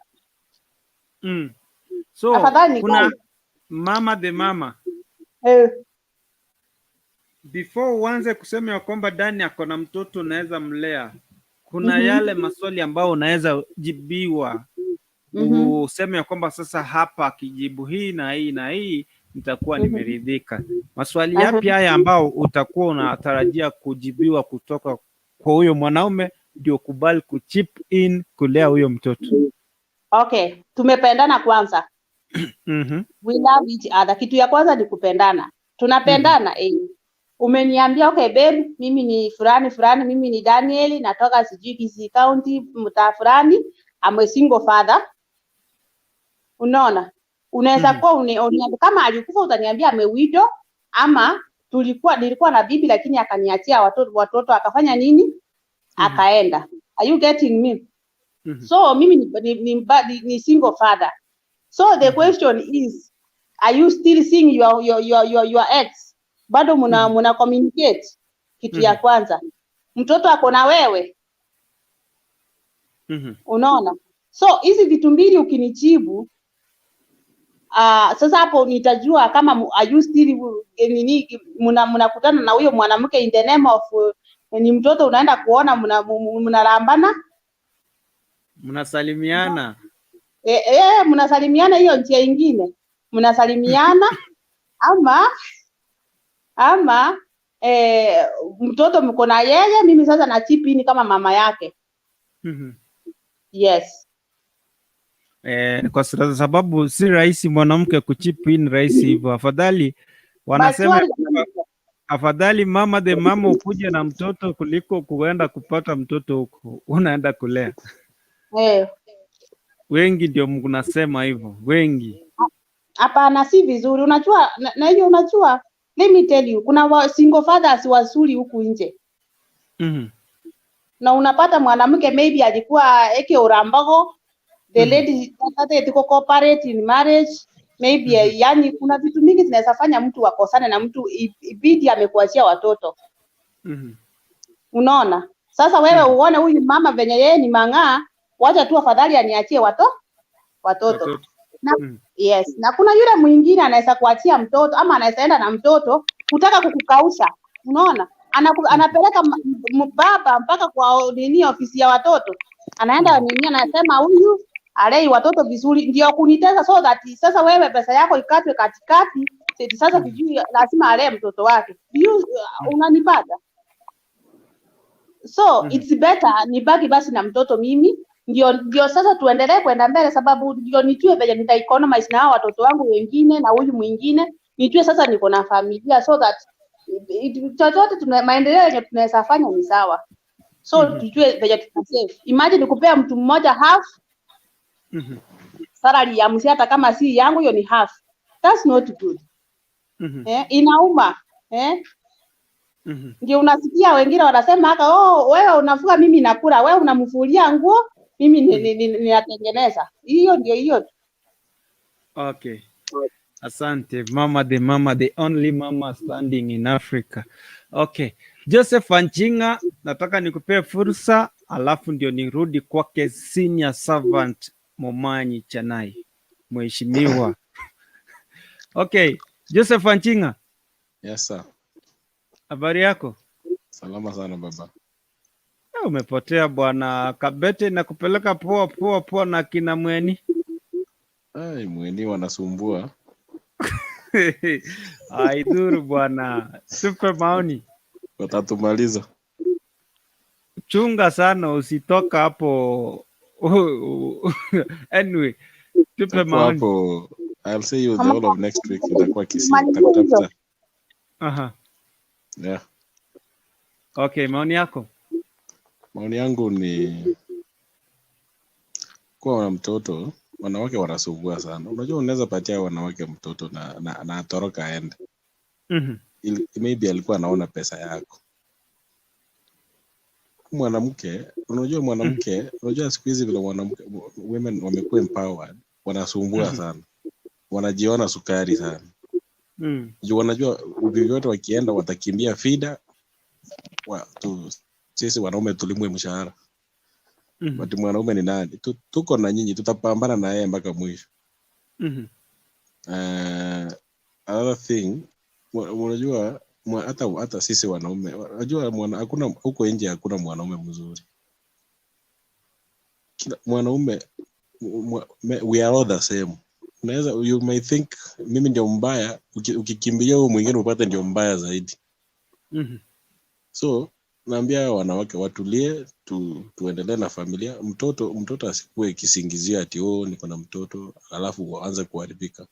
Speaker 1: So
Speaker 7: Afadhali
Speaker 1: kuna
Speaker 7: nikae.
Speaker 1: Mama the mama. Before uanze kusema ya kwamba Dani ako na mtoto unaweza mlea, kuna yale maswali ambayo unaweza jibiwa, useme ya kwamba sasa hapa akijibu hii na hii na hii nitakuwa nimeridhika. Maswali yapi haya ambao utakuwa unatarajia kujibiwa kutoka kwa huyo mwanaume ndio kubali kuchip in kulea huyo mtoto?
Speaker 7: Okay, tumependana kwanza. We love each other. Kitu ya kwanza ni kupendana. Tunapendana, eh. Umeniambia okay babe, mimi ni fulani fulani, mimi ni Daniel, natoka sijui Kisii County, mtaa fulani, I'm a single father. Unaona? Unaweza kuwa uniambia kama alikufa utaniambia ame widow, ama nilikuwa na bibi lakini akaniachia watoto akafanya nini? Akaenda. Are you getting me? So mimi ni single father. So the question is, are you still seeing your ex? Bado muna communicate? Kitu ya kwanza. Mtoto ako na wewe? Unaona? So hizi vitu mbili ukinijibu, sasa hapo nitajua kama are you still nini, mnakutana na huyo mwanamke in the name of ni mtoto unaenda kuona mnalambana,
Speaker 1: mnasalimiana.
Speaker 7: Mnasalimiana hiyo njia ingine. Mnasalimiana ama mtoto mko na yeye, mimi sasa na chip in kama mama yake. Yes.
Speaker 1: Kwa sababu si rahisi mwanamke kuchip in rahisi hivyo. Afadhali wanasema afadhali mama the mama ukuje na mtoto kuliko kuenda kupata mtoto huko unaenda kulea. Wengi ndio mnasema hivyo, wengi.
Speaker 7: Hapana, si vizuri. Unajua na hiyo unajua, let me tell you, kuna single fathers wazuri huku nje. Na unapata mwanamke maybe alikuwa eke urambago, the lady started to cooperate in marriage maybe. Yani kuna vitu mingi zinaweza fanya mtu akosane na mtu ibidi amekuachia watoto. Unaona? Sasa wewe uone huyu mama venye yeye ni mang'aa, wacha tu afadhali aniachie watoto. Na, yes, na kuna yule mwingine anaweza kuachia mtoto ama anaweza enda na mtoto kutaka kukukausha. Unaona? Anapeleka baba mpaka kwa nini ofisi ya watoto. Anaenda nini anasema huyu alei watoto vizuri ndio kunitesa, so that sasa wewe pesa yako ikatwe katikati, sasa sijui lazima alee mtoto wake. Unanipata? So it's better nibaki basi na mtoto mimi, ndio sasa tuendelee kwenda mbele, sababu ndio nijue venye nita economize na hao watoto wangu wengine na huyu mwingine, nijue sasa niko na familia, so that chochote maendeleo yenye tunaweza fanya ni sawa. So tujue venye tutasave. Imagine kupea mtu mmoja half salary ya msi, hata kama si yangu, hiyo ni half. That's not good. Inauma. Ndio unasikia wengine wanasema haka, oh, wewe unafua mimi nakula, wewe unamfulia nguo mimi ninatengeneza. Hiyo ndio hiyo.
Speaker 1: Okay. Asante mama, the mama, the only mama standing in Africa. Okay. Joseph Anchinga, nataka nikupee fursa alafu ndio nirudi kwake senior servant Momanyi Chanai, mheshimiwa. Okay, Joseph Anchinga.
Speaker 8: Yes sir.
Speaker 1: Habari yako?
Speaker 8: Salama sana baba.
Speaker 1: Umepotea bwana Kabete na kupeleka poa poa poa na kina Mweni.
Speaker 8: Ai, Mweni wanasumbua.
Speaker 1: Aidhuru bwana, tupe maoni.
Speaker 8: Watatumaliza.
Speaker 1: Chunga sana usitoka hapo. Anyway, tupe maoni.
Speaker 8: Hapo, I'll see you the whole of next week. Nitakuwa Kisii. Nitakutafuta.
Speaker 1: Aha.
Speaker 8: Yeah.
Speaker 1: Okay, maoni yako?
Speaker 8: Maoni yangu ni kuwa na mtoto, wanawake wanasumbua sana. Unajua unaweza patia wanawake mtoto na atoroka aende. Maybe alikuwa anaona pesa yako. Mwanamke, unajua mwanamke, unajua siku hizi vile mwanamke, women wamekuwa empowered, wanasumbua sana. Wanajiona sukari sana. Juu wanajua vyovyote wakienda watakimbia FIDA, sisi wanaume tulimwe mshahara. But mwanaume ni nani? Tuko na nyinyi, tutapambana na yeye mpaka mwisho. Another thing, unajua hata sisi wanaume, unajua hakuna huko nje hakuna mwanaume mzuri. Kila mwanaume, we are all the same. Unaweza, you may think mimi ndio mbaya, ukikimbilia huyo mwingine upate ndio mbaya zaidi. So naambia wanawake watulie, tuendelee na familia. Mtoto asikue kisingizio ati oh niko na mtoto alafu aanze kuharibika.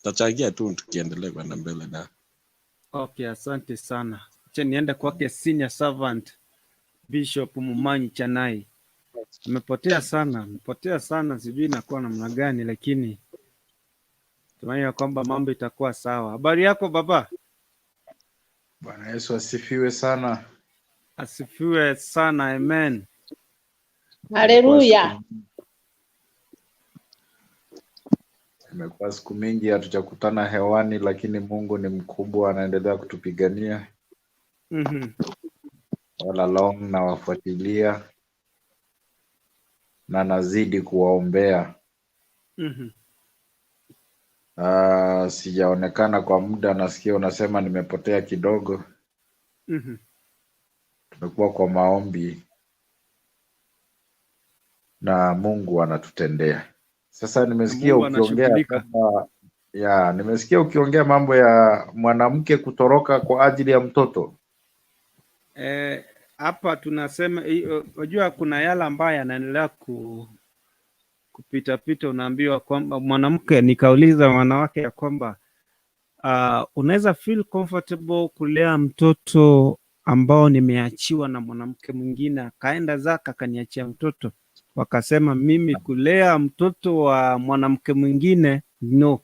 Speaker 8: Tachangia tu tukiendelea kwenda mbele na
Speaker 1: Okay, asante sana. Acha niende kwake senior servant Bishop Mumanyi Chanai. Amepotea sana, amepotea sana, sijui inakuwa namna gani, lakini tumaini ya kwamba mambo itakuwa sawa. Habari yako baba?
Speaker 9: Bwana Yesu asifiwe sana.
Speaker 1: Asifiwe sana, amen.
Speaker 7: Haleluya.
Speaker 9: Imekuwa siku mingi hatujakutana hewani, lakini Mungu ni mkubwa, anaendelea kutupigania. All along nawafuatilia na nazidi kuwaombea. Sijaonekana kwa muda, nasikia unasema nimepotea kidogo. Tumekuwa kwa maombi na Mungu anatutendea. Sasa nimesikia ukiongea kama ya, nimesikia ukiongea mambo ya mwanamke kutoroka kwa ajili ya mtoto.
Speaker 1: Hapa tunasema, unajua kuna yale ambayo yanaendelea kupita pita, unaambiwa kwamba mwanamke, nikauliza wanawake ya kwamba unaweza feel comfortable kulea mtoto ambao nimeachiwa na mwanamke mwingine akaenda zake akaniachia mtoto? Wakasema mimi kulea mtoto wa mwanamke mwingine no.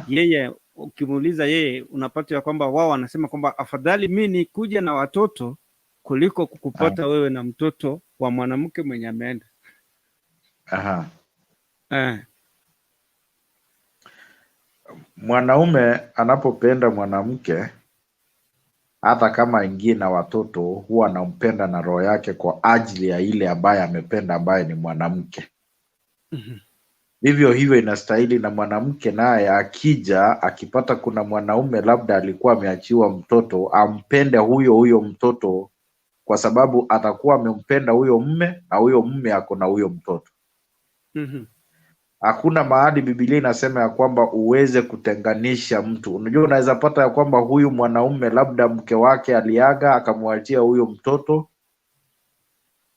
Speaker 1: Yeye ukimuuliza yeye unapata ya kwamba wao wanasema kwamba afadhali mi nikuja na watoto kuliko kukupata wewe na mtoto wa mwanamke mwenye ameenda.
Speaker 9: Mwanaume anapopenda mwanamke, hata kama aingie na watoto, huwa anampenda na roho yake kwa ajili ya ile ambaye amependa, ambaye ni mwanamke. Vivyo hivyo inastahili na mwanamke naye akija akipata kuna mwanaume labda alikuwa ameachiwa mtoto, ampende huyo huyo mtoto, kwa sababu atakuwa amempenda huyo mume na huyo mume ako na huyo mtoto. Hakuna mahali Biblia inasema ya kwamba uweze kutenganisha mtu. Unajua, unaweza pata ya kwamba huyu mwanaume labda mke wake aliaga akamwachia huyo mtoto,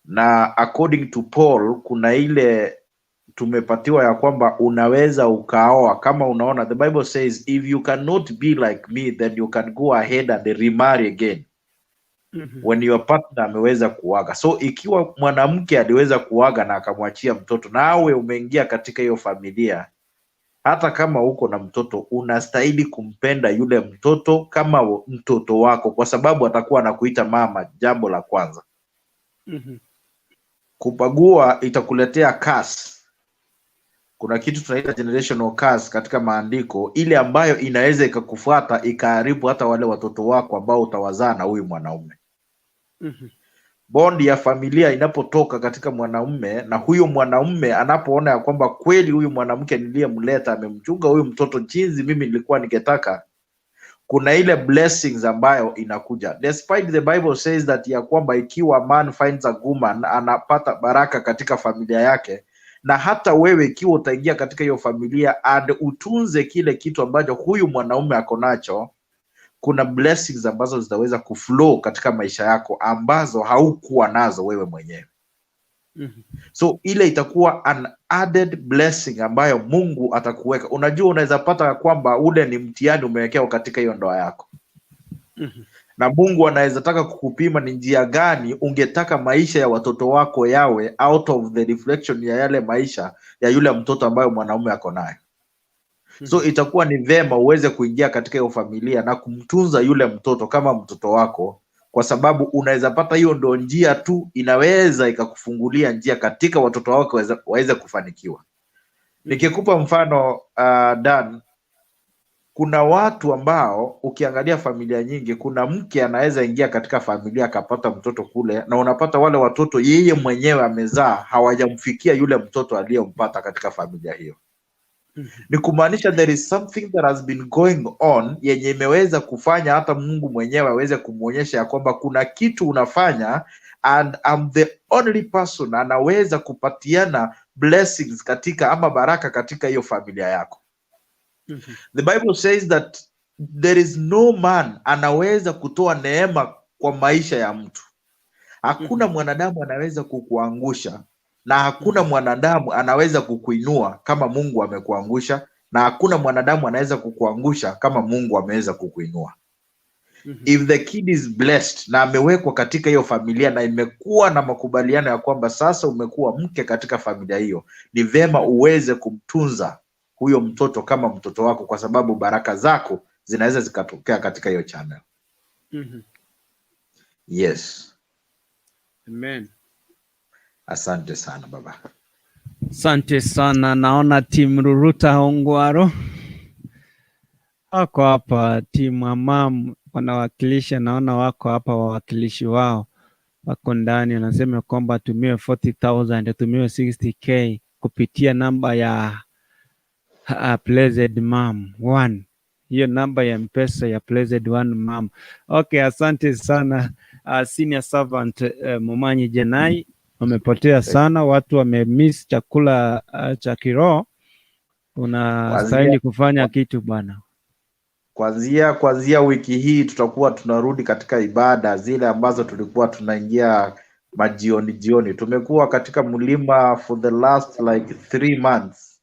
Speaker 9: na according to Paul kuna ile tumepatiwa ya kwamba unaweza ukaoa kama unaona, the Bible says if you cannot be like me then you can go ahead and remarry again. When your partner ameweza kuaga. So ikiwa mwanamke aliweza kuaga na akamwachia mtoto, nawe umeingia katika hiyo familia, hata kama uko na mtoto, unastahili kumpenda yule mtoto kama mtoto wako, kwa sababu atakuwa anakuita mama. Jambo la kwanza. Kupagua itakuletea curse. Kuna kitu tunaita generational curse katika maandiko, ile ambayo inaweza ikakufuata ikaharibu hata wale watoto wako ambao utawazaa na huyu mwanaume. Bondi ya familia inapotoka katika mwanaume, na huyo mwanaume anapoona ya kwamba kweli huyu mwanamke niliyemleta amemchunga huyu mtoto jinsi mimi nilikuwa ningetaka, kuna ile blessings ambayo inakuja. Despite the Bible says that ya kwamba ikiwa man finds a woman anapata baraka katika familia yake, na hata wewe ikiwa utaingia katika hiyo familia and utunze kile kitu ambacho huyu mwanaume ako nacho, kuna blessings ambazo zitaweza kuflow katika maisha yako ambazo haukuwa nazo wewe mwenyewe. So ile itakuwa an added blessing ambayo Mungu atakuweka. Unajua, unaweza pata kwamba ule ni mtihani umewekewa katika hiyo ndoa yako. Na Mungu anaweza taka kukupima ni njia gani ungetaka maisha ya watoto wako yawe out of the reflection ya yale maisha ya yule mtoto ambayo mwanaume ako nayo. So itakuwa ni vema uweze kuingia katika hiyo familia na kumtunza yule mtoto kama mtoto wako, kwa sababu unaweza pata hiyo ndio njia tu inaweza ikakufungulia njia katika watoto wako waweze kufanikiwa. Nikikupa mfano Dan, kuna watu ambao ukiangalia familia nyingi, kuna mke anaweza ingia katika familia akapata mtoto kule, na unapata wale watoto yeye mwenyewe amezaa hawajamfikia yule mtoto aliyempata katika familia hiyo. Ni kumaanisha there is something that has been going on yenye imeweza kufanya hata Mungu mwenyewe aweze kumuonyesha ya kwamba kuna kitu unafanya and I'm the only person anaweza kupatiana blessings katika ama baraka katika hiyo familia yako. The Bible says that there is no man anaweza kutoa neema kwa maisha ya mtu. Hakuna mwanadamu anaweza kukuangusha na hakuna mwanadamu anaweza kukuinua kama Mungu amekuangusha Na hakuna mwanadamu anaweza kukuangusha kama Mungu ameweza kukuinua. If the kid is blessed na amewekwa katika hiyo familia na imekuwa na makubaliano ya kwamba sasa umekuwa mke katika familia hiyo, ni vema uweze kumtunza huyo mtoto kama mtoto wako, kwa sababu baraka zako zinaweza zikatokea katika hiyo channel. Yes.
Speaker 1: Amen.
Speaker 9: Asante sana, baba.
Speaker 1: Asante sana. Naona timu Ruruta Ongwaro wako hapa, timu Amam wanawakilisha, naona wako hapa, wawakilishi wao wako ndani, wanasema kwamba atumiwe 40,000, atumiwe 60K kupitia namba ya Blessed Mom One, hiyo namba ya Mpesa ya Blessed One Mom. Okay, asante sana, senior servant Momanyi Jenai, wamepotea sana, watu wamemiss chakula cha kiroho. Unastahili kufanya kitu, bwana.
Speaker 9: Kuanzia wiki hii tutakuwa tunarudi katika ibada zile ambazo tulikuwa tunaingia majioni jioni. Tumekuwa katika mlima for the last like 3 months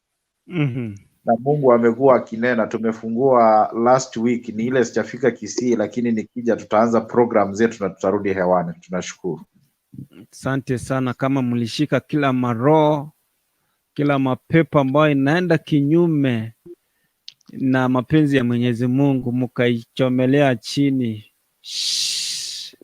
Speaker 9: na Mungu amekuwa akinena. Tumefungua last week, ni ile sijafika Kisii, lakini nikija tutaanza program zetu na tutarudi hewani. Tunashukuru.
Speaker 1: Asante sana. Kama mlishika kila maroho, kila mapepo ambayo inaenda kinyume na mapenzi ya Mwenyezi Mungu, mkaichomelea chini. Shh.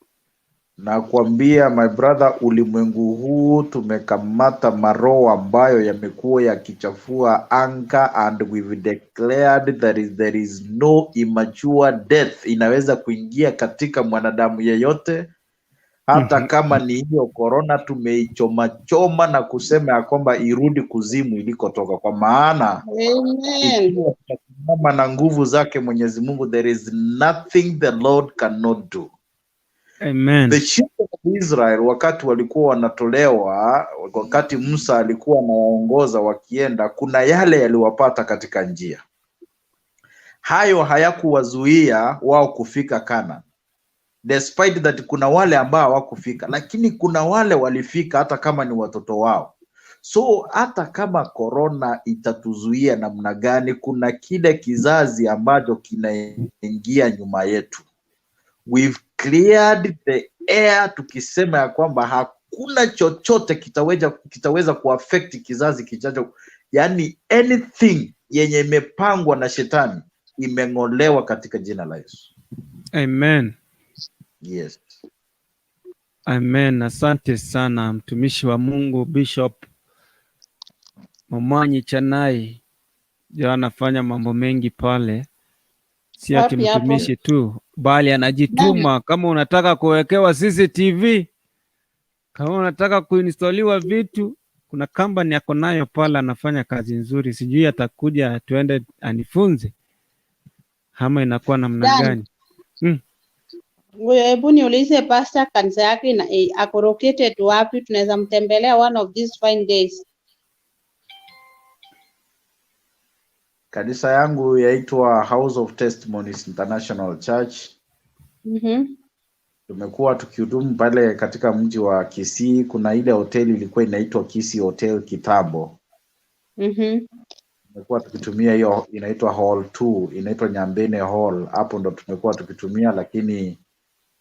Speaker 9: Nakwambia, my brother, ulimwengu huu tumekamata maroho ambayo yamekuwa yakichafua anga and we've declared that there is no immature death inaweza kuingia katika mwanadamu yeyote, hata kama ni hiyo corona tumeichoma choma na kusema ya kwamba irudi kuzimu ilikotoka, kwa maana
Speaker 7: Amen.
Speaker 9: Ikiwa tutasimama na nguvu zake Mwenyezi Mungu, there is nothing the Lord cannot do.
Speaker 1: Amen.
Speaker 9: The children of Israel wakati walikuwa wanatolewa, wakati Musa alikuwa anawaongoza wakienda, kuna yale yaliwapata katika njia. Hayo hayakuwazuia wao kufika Canaan. Despite that kuna wale ambao hawakufika, lakini kuna wale walifika hata kama ni watoto wao. So hata kama corona itatuzuia namna gani, kuna kile kizazi ambacho kinaingia nyuma yetu. We've cleared the air tukisema ya kwamba hakuna chochote kitaweza kuaffect kizazi kijacho, yaani anything yenye imepangwa na shetani imeng'olewa katika jina la Yesu.
Speaker 1: Amen.
Speaker 9: Yes.
Speaker 1: Amen. Asante sana, mtumishi wa Mungu Bishop Momanyi Chanai. Ndio anafanya mambo mengi pale, si ati
Speaker 7: Wapi hapo?
Speaker 1: Mtumishi tu, bali anajituma. Kama unataka kuwekewa CCTV, kama unataka kuinstalliwa vitu, kuna company ako nayo pale, anafanya kazi nzuri. Sijui atakuja tuende anifunze ama inakuwa namna
Speaker 7: Dan.
Speaker 1: Gani?
Speaker 7: Ngoja hebu niulize pastor, kanisa yake ako located wapi? Tunaweza mtembelea one of these fine days.
Speaker 9: Kanisa yangu yaitwa House of Testimonies International Church. Tumekuwa tukihudumu pale katika mji wa Kisii. Kuna ile hoteli ilikuwa inaitwa Kisii Hotel kitambo. Tumekuwa tukitumia hiyo, inaitwa Hall 2, inaitwa Nyambene Hall. Hapo ndo tumekuwa tukitumia, lakini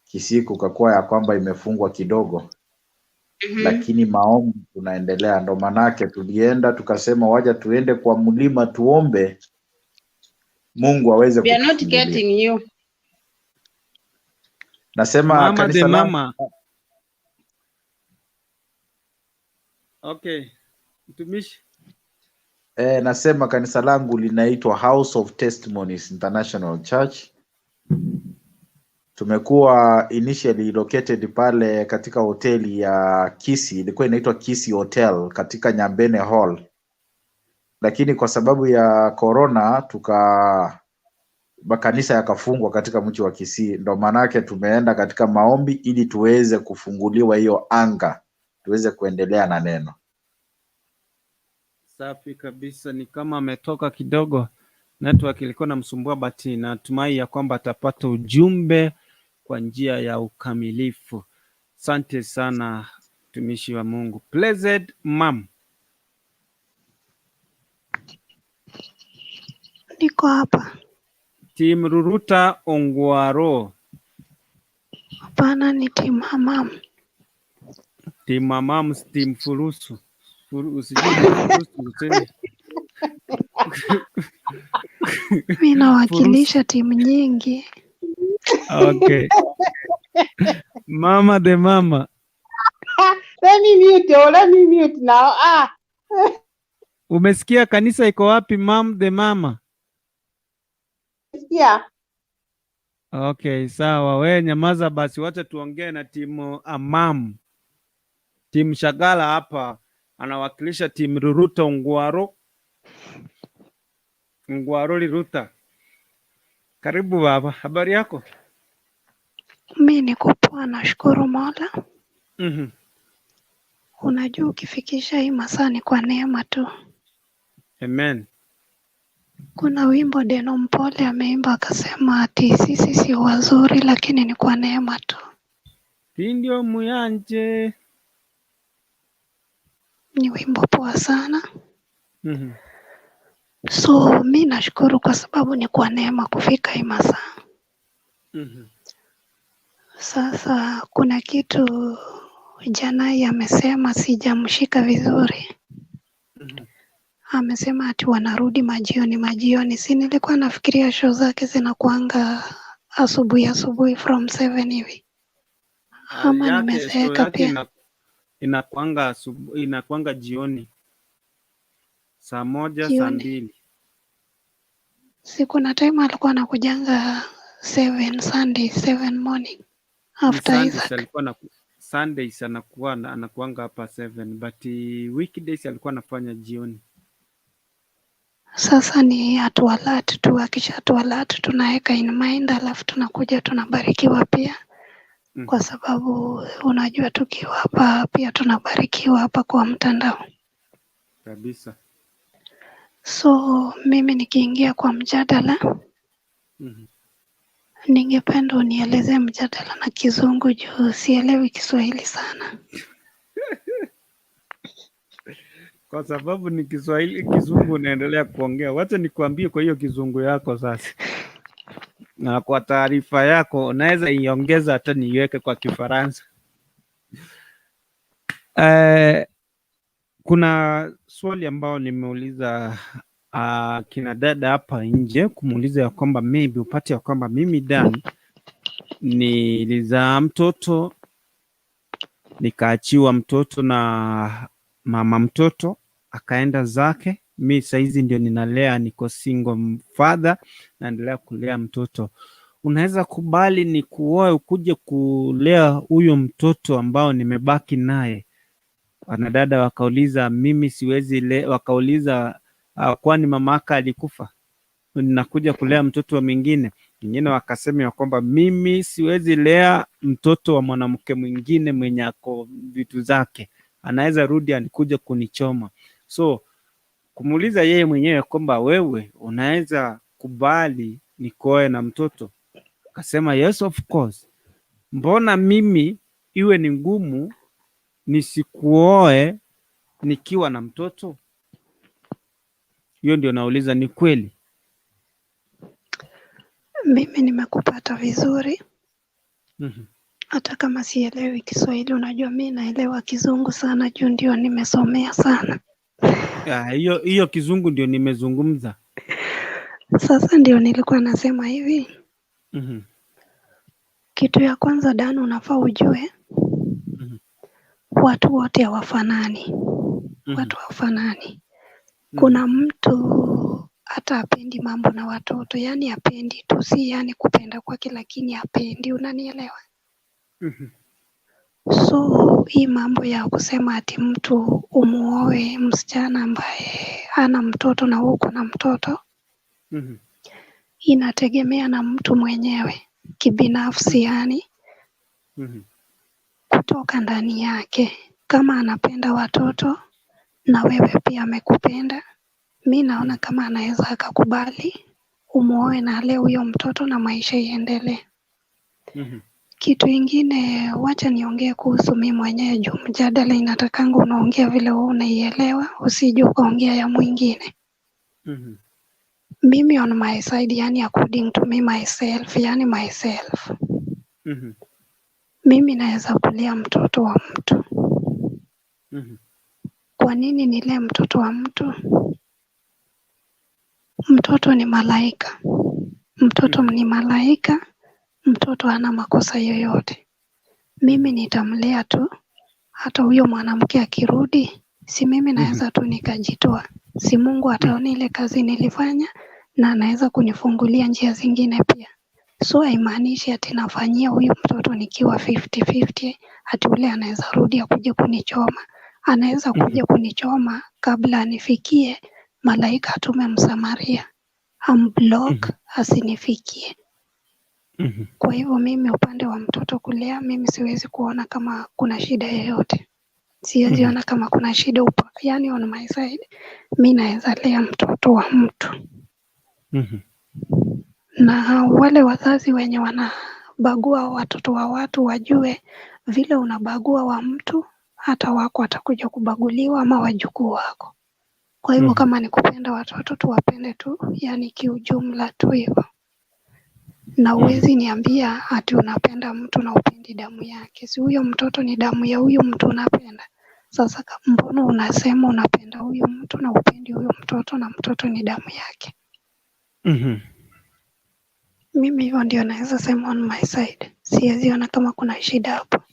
Speaker 9: Kisii kukakuwa ya kwamba imefungwa kidogo, lakini maombi tunaendelea. Ndo manake tulienda tukasema waja tuende kwa mlima tuombe Mungu aweze
Speaker 7: We are not
Speaker 9: kutufungulia.
Speaker 7: Getting you.
Speaker 9: Nasema
Speaker 1: Mama the
Speaker 9: kanisa langu
Speaker 1: mama. Okay, mtumishi.
Speaker 9: Nasema kanisa langu linaitwa House of Testimonies International Church. Tumekuwa initially located pale katika hoteli ya Kisii, ilikuwa inaitwa Kisii Hotel katika Nyambene Hall, lakini kwa sababu ya corona tuka makanisa yakafungwa katika mji wa Kisii, ndo maanake tumeenda katika maombi ili tuweze kufunguliwa hiyo anga, tuweze kuendelea na neno.
Speaker 1: Safi kabisa, ni kama ametoka kidogo, network ilikuwa namsumbua, but natumai ya kwamba atapata ujumbe kwa njia ya ukamilifu. Asante sana, mtumishi wa Mungu. Blessed Mom.
Speaker 10: Niko hapa.
Speaker 1: Team Ruruta Ongwaro.
Speaker 10: Hapana, ni timu Hamam.
Speaker 1: Team Hamam, team Furusu. Sijui ni Furusu useme.
Speaker 10: Mi nawakilisha timu nyingi.
Speaker 1: Okay. Mama the mama.
Speaker 7: Let me mute, oh, let me mute now. Ah.
Speaker 1: Umesikia kanisa iko wapi, mam the mama?
Speaker 7: Sikia.
Speaker 1: Okay, sawa. We nyamaza basi, wacha tuongee na timu Amam. Timu Shagala hapa anawakilisha timu Ruruta Ongwaro. Ongwaro Liruta. Karibu baba, habari yako?
Speaker 10: Mi niko poa, nashukuru Mola. Unajua ukifikisha hii masaa ni kwa neema tu.
Speaker 1: Amen.
Speaker 10: Kuna wimbo Deno Mpole ameimba akasema ati sisi si wazuri lakini ni kwa neema tu.
Speaker 1: Tindio muyanje.
Speaker 10: Ni wimbo poa sana. So mi nashukuru kwa sababu ni kwa neema kufika hii masaa. Sasa kuna kitu Janai amesema sijamshika vizuri. Amesema ati wanarudi majioni majioni. Si nilikuwa nafikiria show zake zinakuanga asubuhi asubuhi from 7 hivi. Ama
Speaker 1: Yake, show
Speaker 10: nimezeeka
Speaker 1: yake
Speaker 10: pia.
Speaker 1: Inakuanga asubuhi, inakuanga jioni saa 1, saa
Speaker 10: Jioni.
Speaker 1: 2.
Speaker 10: Si kuna time alikuwa anakujanga 7 Sunday 7 morning
Speaker 1: Ni
Speaker 10: after
Speaker 1: Sundays
Speaker 10: Isaac.
Speaker 1: alikuwa na Sundays anakuanga hapa 7, but weekdays alikuwa anafanya jioni.
Speaker 10: Sasa ni atualert tu, akisha tualert tunaweka in mind, alafu tunakuja tunabarikiwa pia, kwa sababu unajua tukiwa hapa pia tunabarikiwa hapa kwa mtandao.
Speaker 1: Kabisa.
Speaker 10: So mimi nikiingia kwa mjadala, ningependa unielezee mjadala na Kizungu juu sielewi Kiswahili sana.
Speaker 1: Kwa sababu ni Kiswahili, Kizungu unaendelea kuongea. Wacha nikuambie kwa hiyo Kizungu yako sasa. Na kwa taarifa yako unaweza iongeza hata niiweke kwa Kifaransa. Kuna swali ambayo nimeuliza kina dada hapa nje, kumuuliza ya kwamba maybe upate ya kwamba mimi Dan nilizaa mtoto nikaachiwa mtoto na mama mtoto akaenda zake. Mi saizi ndio ninalea, niko single father, naendelea kulea mtoto. Unaweza kubali ni kuoe ukuje kulea huyo mtoto ambao nimebaki naye? Wanadada wakauliza mimi siwezi wakauliza kwani mamaka alikufa? Ninakuja kulea mtoto wa mwingine. Mwingine wakasema ya kwamba mimi siwezi lea mtoto wa mwanamke mwingine mwenye ako vitu zake, anaweza rudi anikuje kunichoma. So kumuuliza yeye mwenyewe kwamba wewe unaweza kubali nikoe na mtoto? Akasema yes of course. Mbona mimi iwe ni ngumu nisikuoe nikiwa na mtoto? Hiyo ndio nauliza, ni kweli?
Speaker 10: Mimi nimekupata vizuri, hata kama sielewi Kiswahili. Unajua mi naelewa Kizungu sana juu ndio nimesomea sana.
Speaker 1: Hiyo Kizungu ndio nimezungumza.
Speaker 10: Sasa ndio nilikuwa nasema hivi, kitu ya kwanza Dan, unafaa ujue watu wote hawafanani. Watu hawafanani. Kuna mtu hata hapendi mambo na watoto, yani hapendi tu, si yani kupenda kwake, lakini hapendi, unanielewa? So hii mambo ya kusema ati mtu umuoe msichana ambaye hana mtoto na wewe uko na mtoto, inategemea na mtu mwenyewe kibinafsi, yani kutoka ndani yake. Kama anapenda watoto na wewe pia amekupenda, mi naona kama anaweza akakubali umuoe na alee huyo mtoto na maisha iendelee. Kitu ingine, wacha niongee kuhusu mi mwenyewe juu mjadala inatakanga unaongea vile wewe unaielewa, usije ukaongea ya mwingine. Mimi on my side, yani according to me myself, yani myself, mimi naweza kulea mtoto wa mtu. Kwa nini nilee mtoto wa mtu? Mtoto ni malaika. Mtoto ni malaika, mtoto hana makosa yoyote. Mimi nitamlea tu, hata huyo mwanamke akirudi, si mimi naweza tu nikajitoa. Si Mungu ataona ile kazi nilifanya na anaweza kunifungulia njia zingine pia. So haimaanishi ati nafanyia huyu mtoto nikiwa 50-50, ati ule anaweza rudi akuje kunichoma. Anaweza kuja kunichoma kabla anifikie, malaika atume msamaria amblock asinifikie. Kwa hivyo mimi upande wa mtoto kulea, mimi siwezi kuona kama kuna shida yoyote. Siwezi ona kama kuna shida yani on my side, mi naweza lea mtoto wa mtu. Na wale wazazi wenye wanabagua watoto wa watu wajue vile unabagua wa mtu, hata wako watakuja kubaguliwa ama wajukuu wako. Kwa hivyo kama ni kupenda watoto tuwapende tu, yani kiujumla tu hivyo. Na huwezi niambia ati unapenda mtu na upendi damu yake. Si huyo mtoto ni damu ya huyu mtu unapenda. Sasa mbona unasema unapenda huyu mtu na upendi huyu mtoto na mtoto ni damu yake? Mimi hivyo ndio naweza sema on my side. Siwezi ona kama kuna shida hapo.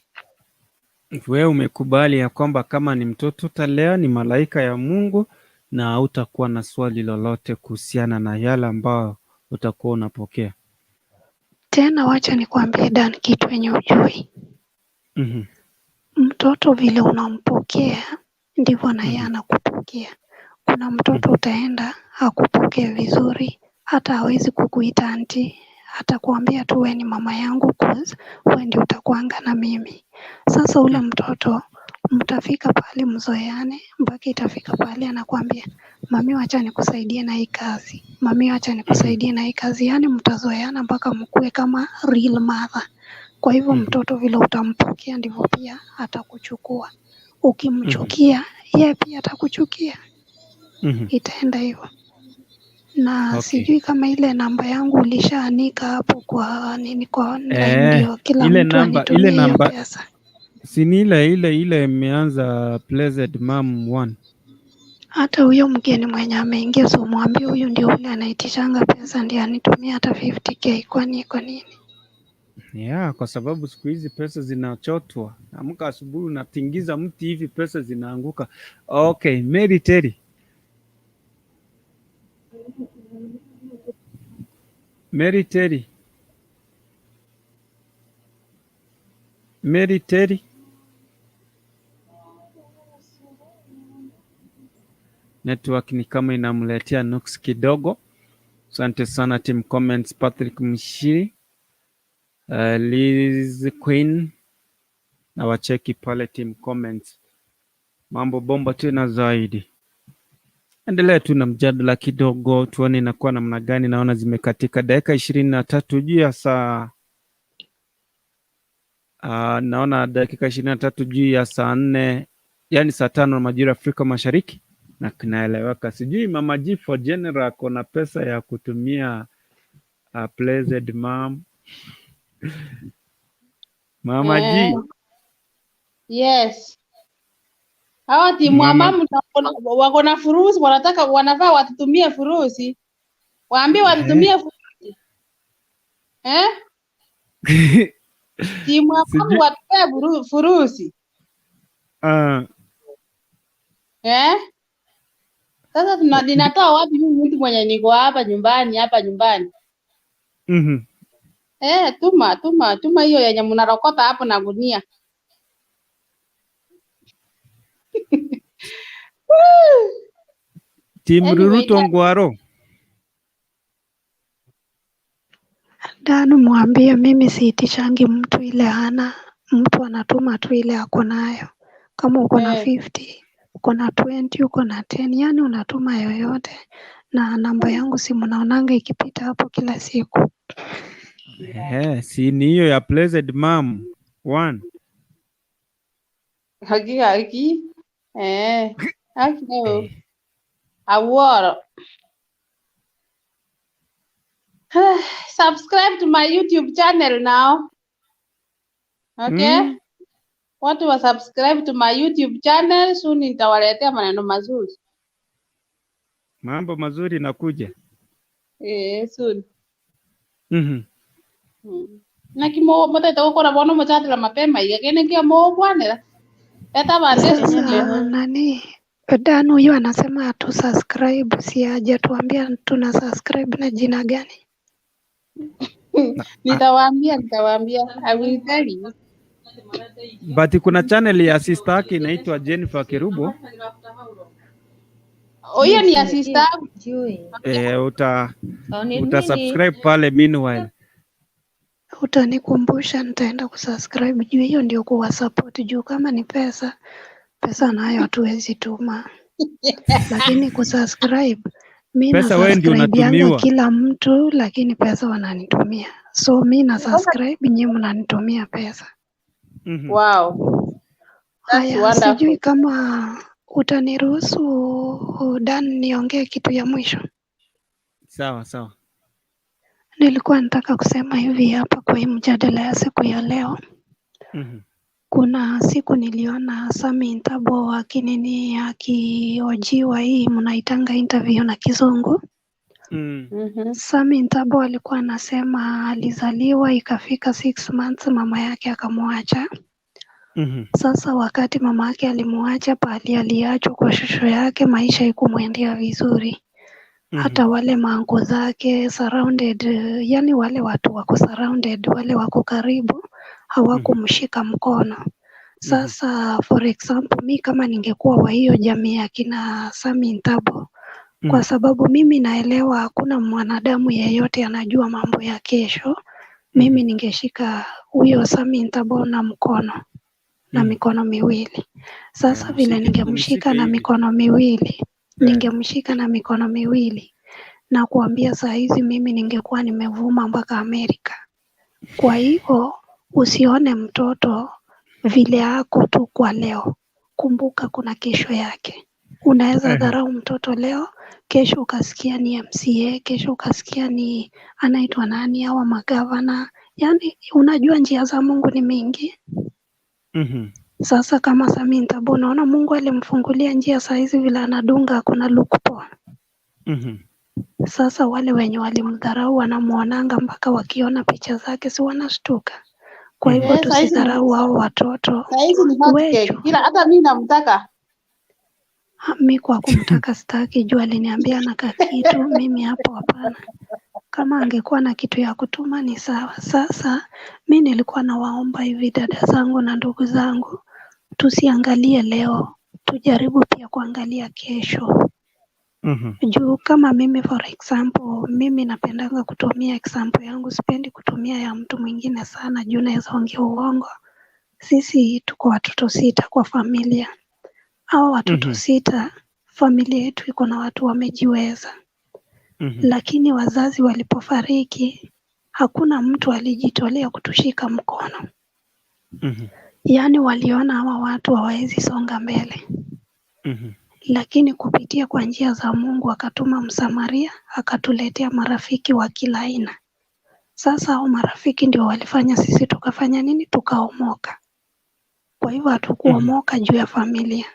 Speaker 1: Wewe umekubali ya kwamba kama ni mtoto utalea, ni malaika ya Mungu na hautakuwa na swali lolote kuhusiana na yale ambayo utakuwa unapokea.
Speaker 10: Tena wacha nikwambie Dan, kitu yenye ujui. Mtoto vile unampokea ndivyo na yeye anakupokea. Kuna mtoto utaenda akupokee vizuri, hata hawezi kukuita auntie, atakuambia tu we ni mama yangu cause wewe ndio utakuanga na mimi. Sasa ule mtoto mtafika pahali mzoeane, mpaka itafika pahali anakuambia mami, wacha nikusaidie na hii kazi, mami, wacha nikusaidie na hii kazi. Yani mtazoeana mpaka mkue kama real mother. Kwa hivyo mtoto vile utampokea ndivyo pia atakuchukua. Ukimchukia yeye pia atakuchukia. Itaenda hivyo. Na sijui kama ile namba yangu ulishaanika hapo kwa nini, kwa online, ndio kila
Speaker 1: ile
Speaker 10: mtu
Speaker 1: namba ile
Speaker 10: anitumie hiyo
Speaker 1: namba
Speaker 10: pesa.
Speaker 1: Si ni ile imeanza Blessed Mom 1.
Speaker 10: Hata huyo mgeni mwenye ameingia, so mwambie huyu ndio ule anaitishanga pesa, ndiye anitumie hata 50K. Kwani iko nini?
Speaker 1: Yeah, kwa sababu siku hizi pesa zinachotwa. Amka asubuhi unatingiza mti hivi pesa zinaanguka. Okay, Mary Terry. Mary Terry. Mary Terry. Network ni kama inamletea nuks kidogo. Asante sana team comments, Patrick Mshiri, Liz Queen na wacheki pale team comments. Mambo bomba tena zaidi. Endelea tu na mjadala kidogo, tuone inakuwa namna gani. Naona zimekatika dakika 23 juu ya saa naona dakika 23 juu ya saa 4, yani saa 5 majira Afrika Mashariki, na kinaeleweka. Sijui Mama G for General ako na pesa ya kutumia Blessed Mom. Mama G.
Speaker 7: Yes. Hawa timu wa
Speaker 1: Mama
Speaker 7: mama wako na furusi, wanataka wanafaa watutumie furusi. Waambie watutumie furusi. Eh? Timu wa mama
Speaker 1: Sijui
Speaker 7: watupee furusi. Eh? Sasa ninatoa wapi mimi mtu mwenye niko hapa nyumbani, hapa nyumbani? Eh, tuma tuma tuma hiyo yenye mnarokota hapo na gunia.
Speaker 1: Team
Speaker 7: Anyway,
Speaker 1: Ruruto Ngwaro.
Speaker 10: Dan, mwambie mimi siitishangi mtu ile hana, mtu anatuma tu ile ako nayo. Kama uko na 50, uko na 20, uko na 10, yani unatuma yoyote. Na namba yangu si mnaonanga ikipita hapo kila siku.
Speaker 1: Si ni hiyo ya Blessed Mom 1.
Speaker 7: Haki haki. Eh. Haki leo. Awuoro. Subscribe to my YouTube channel now. Okay? Watu wa subscribe to my YouTube channel, soon nitawaletea maneno mazuri.
Speaker 1: Mambo mazuri nakuja.
Speaker 7: Eh, soon. Naki mo motete gukora bono muchatira mapema iga kene kia mugwanira eta bande.
Speaker 10: Sasa nani Dan huyu anasema tu subscribe, si hajatuambia tuna subscribe na jina gani?
Speaker 7: Nitawaambia, nitawaambia. I will tell you.
Speaker 1: But kuna channel ya sister yake inaitwa Jennifer Kerubo.
Speaker 7: Oh, hiyo ni ya sister yangu.
Speaker 1: Eh, uta subscribe pale meanwhile.
Speaker 10: Utanikumbusha, nitaenda kusubscribe juu hiyo ndio kuwa support juu kama ni pesa, pesa nayo hatuwezi tuma, lakini kusubscribe mi na
Speaker 1: Pesa wewe ndio
Speaker 10: subscribe yanga
Speaker 1: unatumiwa.
Speaker 10: kila mtu, lakini pesa wananitumia, so mi na subscribe, nyinyi mnanitumia pesa.
Speaker 7: Wow. That's
Speaker 10: Haya,
Speaker 7: wonderful.
Speaker 10: sijui kama utaniruhusu Dan niongee kitu ya mwisho.
Speaker 1: Sawa sawa.
Speaker 10: Nilikuwa nataka kusema hivi hapa kwa hii mjadala ya siku ya leo. Kuna siku niliona Sami Ntabo akinini akiojiwa, hii mnaitanga interview na kizungu. Sami Ntabo alikuwa anasema alizaliwa ikafika 6 months mama yake akamwacha. Sasa wakati mama yake alimuacha, pahali aliachwa kwa shosho yake, maisha haikumwendea vizuri. Hata wale maanko zake surrounded, yani wale watu wako surrounded, wale wako karibu hawakumshika mkono. Sasa for example, mi kama ningekuwa wa hiyo jamii ya kina Sami Ntabo, kwa sababu mimi naelewa hakuna mwanadamu yeyote anajua mambo ya kesho, mimi ningeshika huyo Sami Ntabo na mkono na mikono miwili. Sasa vile
Speaker 1: Mshike,
Speaker 10: ningemshika
Speaker 1: umshike
Speaker 10: na
Speaker 1: hivi.
Speaker 10: mikono miwili, ningemshika na mikono miwili na kuambia saa hizi mimi ningekuwa nimevuma mpaka Amerika. Kwa hivyo usione mtoto vile ako tu kwa leo, kumbuka kuna kesho yake. Unaweza dharau mtoto leo, kesho ukasikia ni MCA, kesho ukasikia ni anaitwa nani, hawa magavana. Yani unajua njia za Mungu ni mingi. Sasa kama Sami Ntabo, unaona Mungu alimfungulia njia, saa hizi vile anadunga kuna look poa. Sasa wale wenye walimdharau wanamuonanga mpaka wakiona picha zake si wanashtuka. Kwa hivyo
Speaker 7: Eh, saa hizi
Speaker 10: tusidharau hao watoto
Speaker 7: saa hizi ni hot cake.
Speaker 10: wetu.
Speaker 7: Kila hata mimi namtaka.
Speaker 10: Mi kwa kumtaka sitaki, juu aliniambia na kakitu, mimi hapo hapana. Kama angekuwa na kitu ya kutuma ni sawa. Sasa mi nilikuwa nawaomba hivi dada zangu na ndugu zangu, tusiangalie leo, tujaribu pia kuangalia kesho. Juu kama mimi for example, mimi napendanga kutumia example yangu, sipendi kutumia ya mtu mwingine sana juu naweza ongea uongo. Sisi tuko watoto 6 kwa familia. Hao watoto 6, familia yetu iko na watu wamejiweza. Lakini wazazi walipofariki, hakuna mtu alijitolea kutushika mkono. Yaani waliona hawa watu hawawezi songa mbele. Lakini kupitia kwa njia za Mungu akatuma Msamaria, akatuletea marafiki wa kila aina. Sasa hao marafiki ndio walifanya sisi tukafanya nini? Tukaomoka. Kwa hivyo hatukuomoka juu ya familia.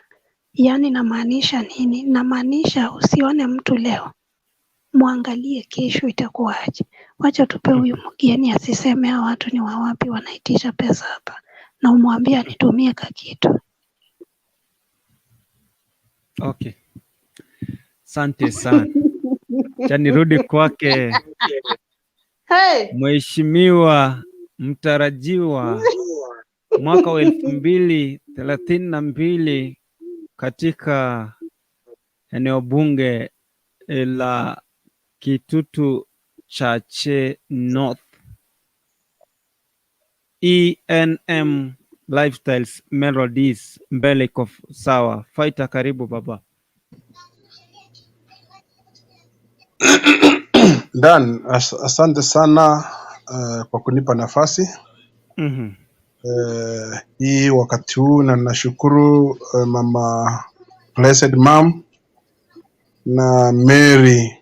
Speaker 10: Yaani namaanisha nini? Namaanisha usione mtu leo, mwangalie kesho itakuwaje. Wacha tupe huyu mgeni asiseme hawa watu ni wa wapi wanaitisha pesa hapa, na umwambie anitumie kakitu.
Speaker 1: Okay. Asante sana. Cha nirudi kwake
Speaker 7: Hey.
Speaker 1: Mheshimiwa mtarajiwa mwaka wa 2032 katika eneo bunge la Kitutu Chache North, ENM Lifestyles Melodies, mbele iko sawa. Fighter, karibu baba.
Speaker 11: Dan, asante sana kwa kunipa nafasi hii wakati huu, na nashukuru mama Blessed Mom na Mary.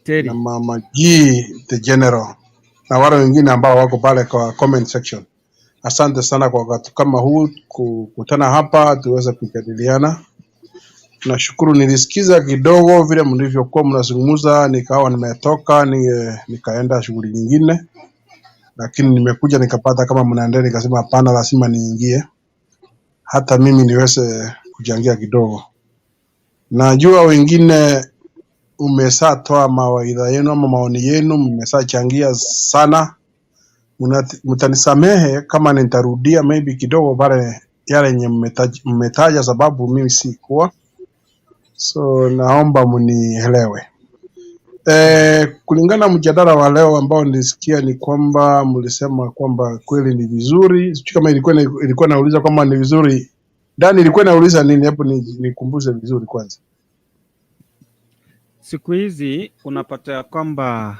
Speaker 1: Terry.
Speaker 11: Na Mama G the General na wale wengine ambao wako pale kwa comment section. Asante sana kwa wakati kama huu kukutana hapa tuweze kujadiliana. Nashukuru nilisikiza kidogo vile mlivyokuwa mnazungumza, nikawa nimetoka nikaenda shughuli nyingine, lakini nimekuja nikapata kama mnaendelea, nikasema hapana, lazima niingie hata mimi niweze kuchangia kidogo. Najua wengine umeshatoa mawaidha yenu ama maoni yenu, mmeshachangia sana. Mtanisamehe kama nitarudia maybe kidogo pale yale yenye mmetaja, sababu mimi sikuwa, so naomba mnielewe. Kulingana na mjadala wa leo ambao nilisikia ni kwamba mlisema kwamba kweli ni vizuri, sijui kama ilikuwa nauliza kwamba ni vizuri. Dani, ilikuwa nauliza nini? Hebu nikumbushe vizuri kwanza.
Speaker 1: Siku hizi unapata ya kwamba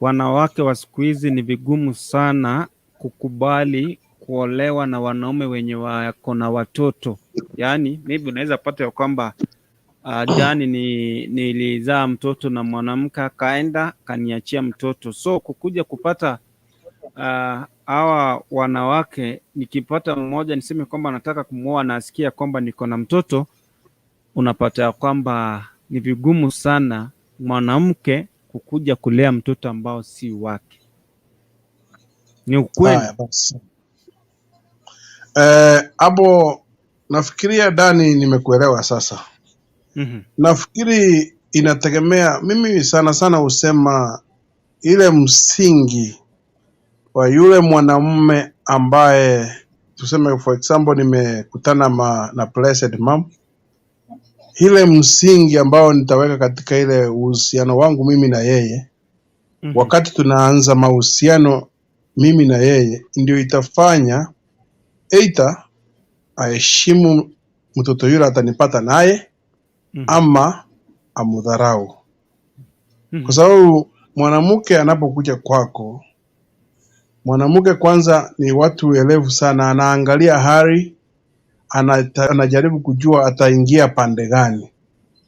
Speaker 1: wanawake wa siku hizi ni vigumu sana kukubali kuolewa na wanaume wenye wako na watoto. Yaani maybe unaweza pata ya kwamba jani ni nilizaa mtoto na mwanamke akaenda kaniachia mtoto, so kukuja kupata hawa wanawake, nikipata mmoja niseme kwamba nataka kumwoa na asikia kwamba niko na mtoto, unapata ya kwamba ni vigumu sana mwanamke kukuja kulea mtoto ambao si wake. Ni ukweli.
Speaker 11: Haya basi. Hapo nafikiria Dani, nimekuelewa sasa. Nafikiri inategemea, mimi sana sana husema ile msingi wa yule mwanamume ambaye tuseme for example nimekutana na Blessed Mom, ile msingi ambao nitaweka katika ile uhusiano wangu mimi na yeye, wakati tunaanza mahusiano mimi na yeye, ndio itafanya either aheshimu mtoto yule atanipata naye ama amudharau, kwa sababu mwanamke anapokuja kwako, mwanamke kwanza ni watu elevu sana, anaangalia hali, anajaribu kujua ataingia pande gani.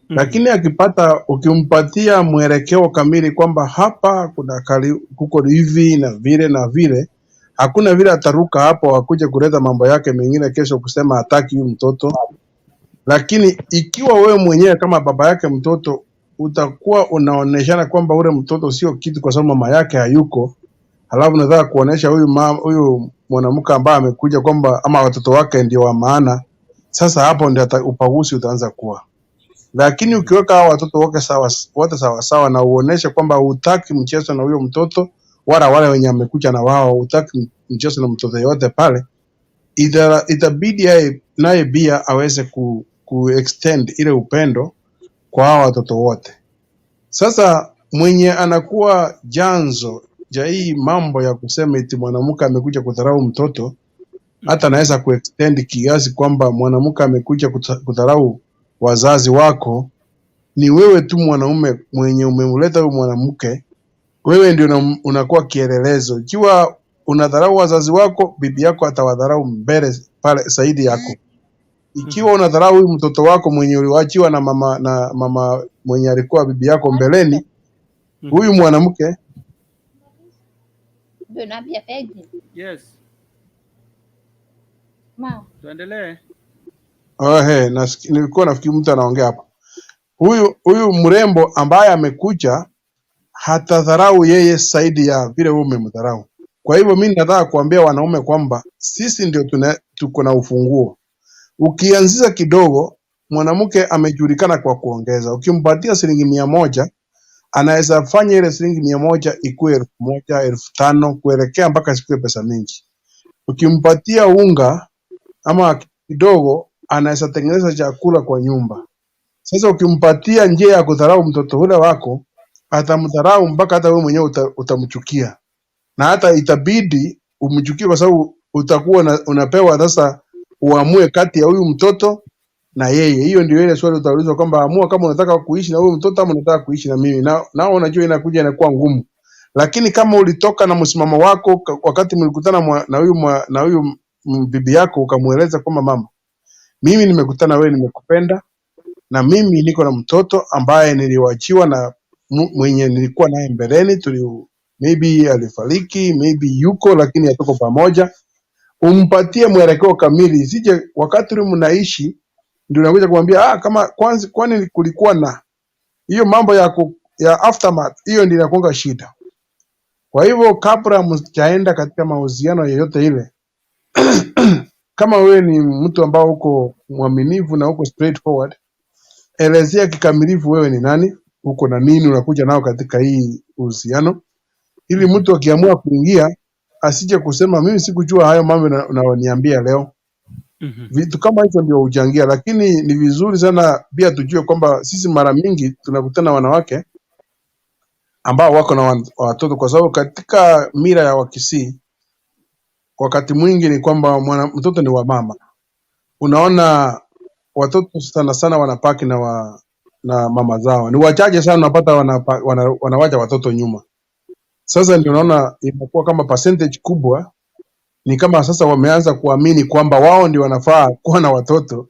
Speaker 11: Lakini akipata, ukimpatia mwelekeo kamili kwamba hapa kuna kali, kuko hivi na vile na vile, hakuna vile ataruka hapo akuje kuleta mambo yake mengine kesho kusema hataki huyu mtoto. Lakini ikiwa wewe mwenyewe kama baba yake mtoto utakuwa unaoneshana kwamba ule mtoto sio kitu kwa sababu mama yake hayuko, halafu unataka kuonesha huyu mama, huyu mwanamke ambaye amekuja kwamba ama watoto wake ndio wa maana, sasa hapo ndio ubaguzi utaanza kuwa. Lakini ukiweka hao watoto wote sawa, wote sawa sawa na uoneshe kwamba hutaki mchezo na huyo mtoto wala wale wenye amekuja na wao, hutaki mchezo na mtoto yote pale, itabidi naye pia aweze ku extend ile upendo kwa hao watoto wote. Sasa mwenye anakuwa chanzo cha hii mambo ya kusema eti mwanamke amekuja kudharau mtoto, hata anaweza kuextend kiasi kwamba mwanamke amekuja kudharau wazazi wako, ni wewe tu mwanaume mwenye umemleta huyu mwanamke, wewe ndio unakuwa kielelezo. Ikiwa unadharau wazazi wako, bibi yako atawadharau mbele pale zaidi yako. Ikiwa unadharau huyu mtoto wako mwenye uliwachiwa na mama mwenye alikuwa bibi yako mbeleni, huyu mwanamke
Speaker 1: Yes, tuendelee.
Speaker 11: Oh, hey, nilikuwa nafikiri mtu anaongea hapa. Huyu mrembo ambaye amekuja hatadharau yeye zaidi ya vile wewe umemdharau. Kwa hivyo mimi nataka kuambia wanaume kwamba sisi ndio tuko na ufunguo. Ukianzisha kidogo, mwanamke amejulikana kwa kuongeza. Ukimpatia shilingi 100, anaweza fanya ile shilingi 100 ikuwe 1,000, 5,000 kuelekea mpaka isikuwe pesa mingi. Ukimpatia unga ama kidogo, anaweza tengeneza chakula kwa nyumba. Sasa ukimpatia njia ya kudharau mtoto ule wako, atamdharau mpaka hata wewe mwenyewe utamchukia, na hata itabidi umchukie kwa sababu utakuwa unapewa sasa uamue kati ya huyu mtoto na yeye. Hiyo ndio ile swali utaulizwa kwamba amua kama unataka kuishi na huyu mtoto ama unataka kuishi na mimi. Na nao unajua inakuja inakuwa ngumu, lakini kama ulitoka na msimamo wako wakati mlikutana na huyu bibi yako ukamweleza kwamba mama, mimi nimekutana wewe, nimekupenda na mimi niko na mtoto ambaye niliwachiwa na mwenye nilikuwa naye mbeleni, maybe alifariki, maybe yuko lakini hatuko pamoja. Umpatie mwelekeo kamili, isije wakati ule mnaishi ndio unakuja kumwambia kama kwanza, kwani kulikuwa na hiyo mambo ya aftermath, hiyo ndio inakuanga shida. Kwa hivyo kabla mjaenda katika mahusiano yoyote ile, kama wewe ni mtu ambao uko mwaminifu na uko straightforward, elezea kikamilifu wewe ni nani, uko na nini unakuja nao katika hii uhusiano, ili mtu akiamua kuingia asije kusema mimi sikujua hayo mambo unayoniambia leo. Vitu kama hizo ndio huchangia, lakini ni vizuri sana pia tujue kwamba sisi mara mingi tunakutana wanawake ambao wako na watoto, kwa sababu katika mila ya Wakisii wakati mwingi ni kwamba mtoto ni wa mama. Unaona watoto sana sana wanapaki na mama zao, ni wachache sana unapata wanawacha watoto nyuma. Sasa ndio unaona imekuwa kama percentage kubwa ni kama sasa wameanza kuamini kwamba wao ndio wanafaa kuwa na watoto,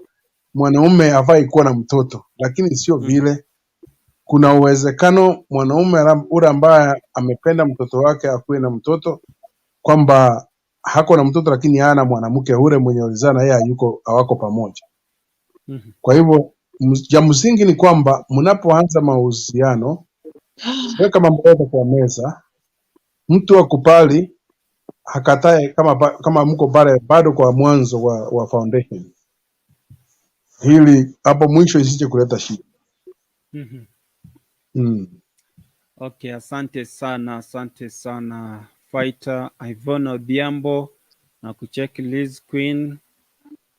Speaker 11: mwanaume hafai kuwa na mtoto, lakini sio vile. Kuna uwezekano mwanaume ule ambaye amependa mtoto wake akuwe na mtoto, kwamba hako na mtoto lakini hana mwanamke ule mwenye walizaa na yeye hayuko, hawako pamoja. Kwa hivyo ya msingi ni kwamba mnapoanza mahusiano, weka mambo yote kwa meza, mtu akubali akatae, kama mko pale bado kwa mwanzo wa foundation, hili hapo mwisho isije kuleta shida.
Speaker 1: Okay, asante sana, asante sana Fighter Ivona Odhiambo na kucheki Liz Queen,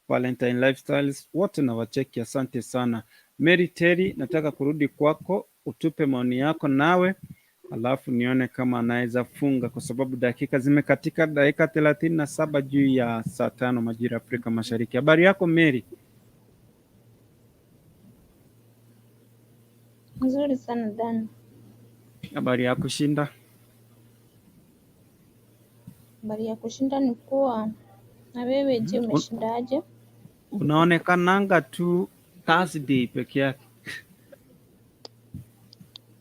Speaker 1: Valentine Lifestyles, wote na wacheki, asante sana. Mary Terry, nataka kurudi kwako utupe maoni yako nawe, alafu nione kama anaweza funga kwa sababu dakika zimekatika, dakika 37 juu ya saa 5 majira ya Afrika Mashariki. Habari yako Mary?
Speaker 12: Nzuri sana Dan.
Speaker 1: Habari ya kushinda?
Speaker 12: Habari ya kushinda ni poa. Na wewe je, umeshindaje?
Speaker 1: Unaonekananga tu Thursday peke yake.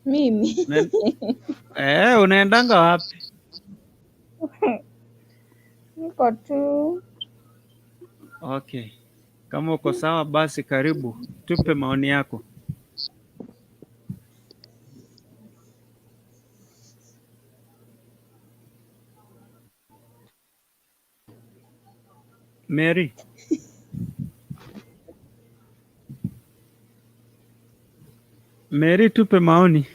Speaker 12: Mimi
Speaker 1: Unaendanga wapi?
Speaker 12: Niko tu.
Speaker 1: Okay, kama uko sawa basi karibu, tupe maoni yako. Mary. Mary, tupe maoni.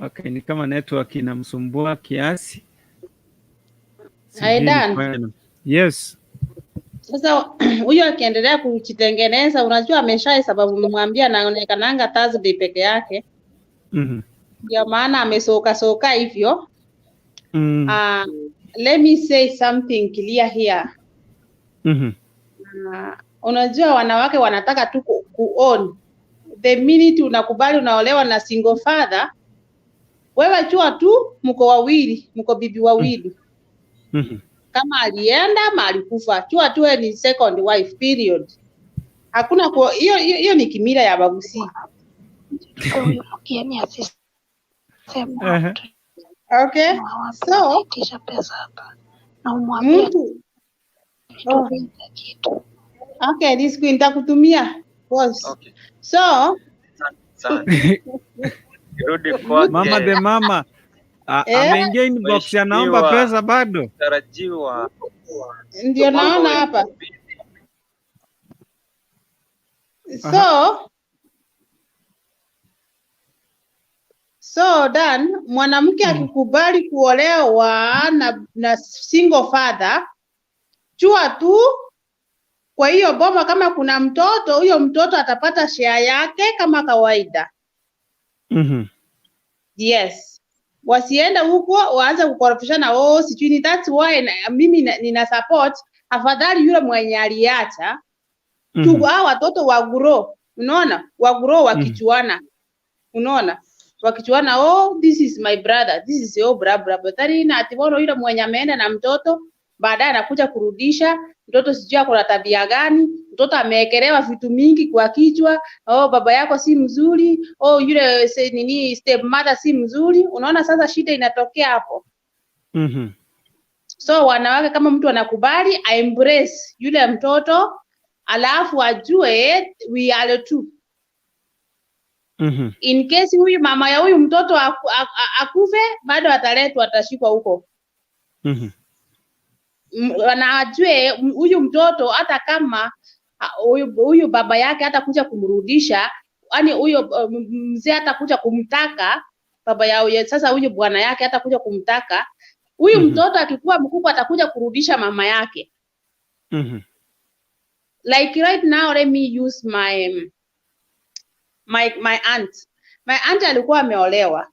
Speaker 1: Okay, ni kama network inamsumbua kiasi. Sijui ni
Speaker 7: Aidan.
Speaker 1: kwenu. Yes.
Speaker 7: Sasa huyo akiendelea kujitengeneza, unajua ameshai, sababu umemwambia anaonekananga Thursday peke yake, ndio maana amesoka soka hivyo. Let me say something clear here. Unajua wanawake wanataka tu ku own. The minute unakubali unaolewa na single father, wewe jua tu mko wawili, mko bibi wawili. Kama alienda ama alikufa, jua tu wewe ni second wife period. Hakuna hiyo hiyo ni kimila ya Bagusii.
Speaker 10: Huyu mgeni asiseme
Speaker 7: Okay? So
Speaker 10: anaitisha pesa hapa na umwambie
Speaker 7: mtu
Speaker 10: nitumie kitu.
Speaker 7: Okay, this queen nitakutumia boss.
Speaker 13: Okay.
Speaker 7: So
Speaker 13: Asante. Kirudi
Speaker 1: Mama
Speaker 13: kwake
Speaker 1: the mama ameingia inbox anaomba
Speaker 13: Mheshimiwa
Speaker 1: pesa bado.
Speaker 13: mtarajiwa
Speaker 7: ndio
Speaker 13: mwaka
Speaker 7: naona
Speaker 13: wa
Speaker 7: hapa.
Speaker 13: 2000.
Speaker 7: So Dan, mwanamke akikubali kuolewa na single father, jua tu kwa hiyo boma kama kuna mtoto, huyo mtoto atapata share yake kama kawaida. Yes. Wasiende huko waanze kukorofishana, oh sijui ni that's why mimi nina support afadhali yule mwenye aliacha tu hao watoto wa grow, unaona? Wa grow wakijuana. Unaona? Wakijuana, oh this is my brother, this is your brother. But then ati bono yule mwenye ameenda na mtoto baadaye anakuja kurudisha mtoto, sijui ako na tabia gani, mtoto ameekelewa vitu mingi kwa kichwa, oh, baba yako si mzuri, oh, yule nini step mother si mzuri. Unaona sasa shida inatokea hapo. So wanawake, kama mtu anakubali, a embrace yule mtoto, alafu ajue we are two. In case huyu mama ya huyu mtoto akufe, bado ataletwa, atashikwa huko. Na ajue huyu mtoto hata kama huyu baba yake hatakuja kumrudisha, yani huyo mzee hatakuja kumtaka baba yao, sasa huyu bwana yake hatakuja kumtaka huyu mtoto akikuwa mkubwa atakuja kurudisha mama yake. Like right now, let me use my aunt. My aunt alikuwa ameolewa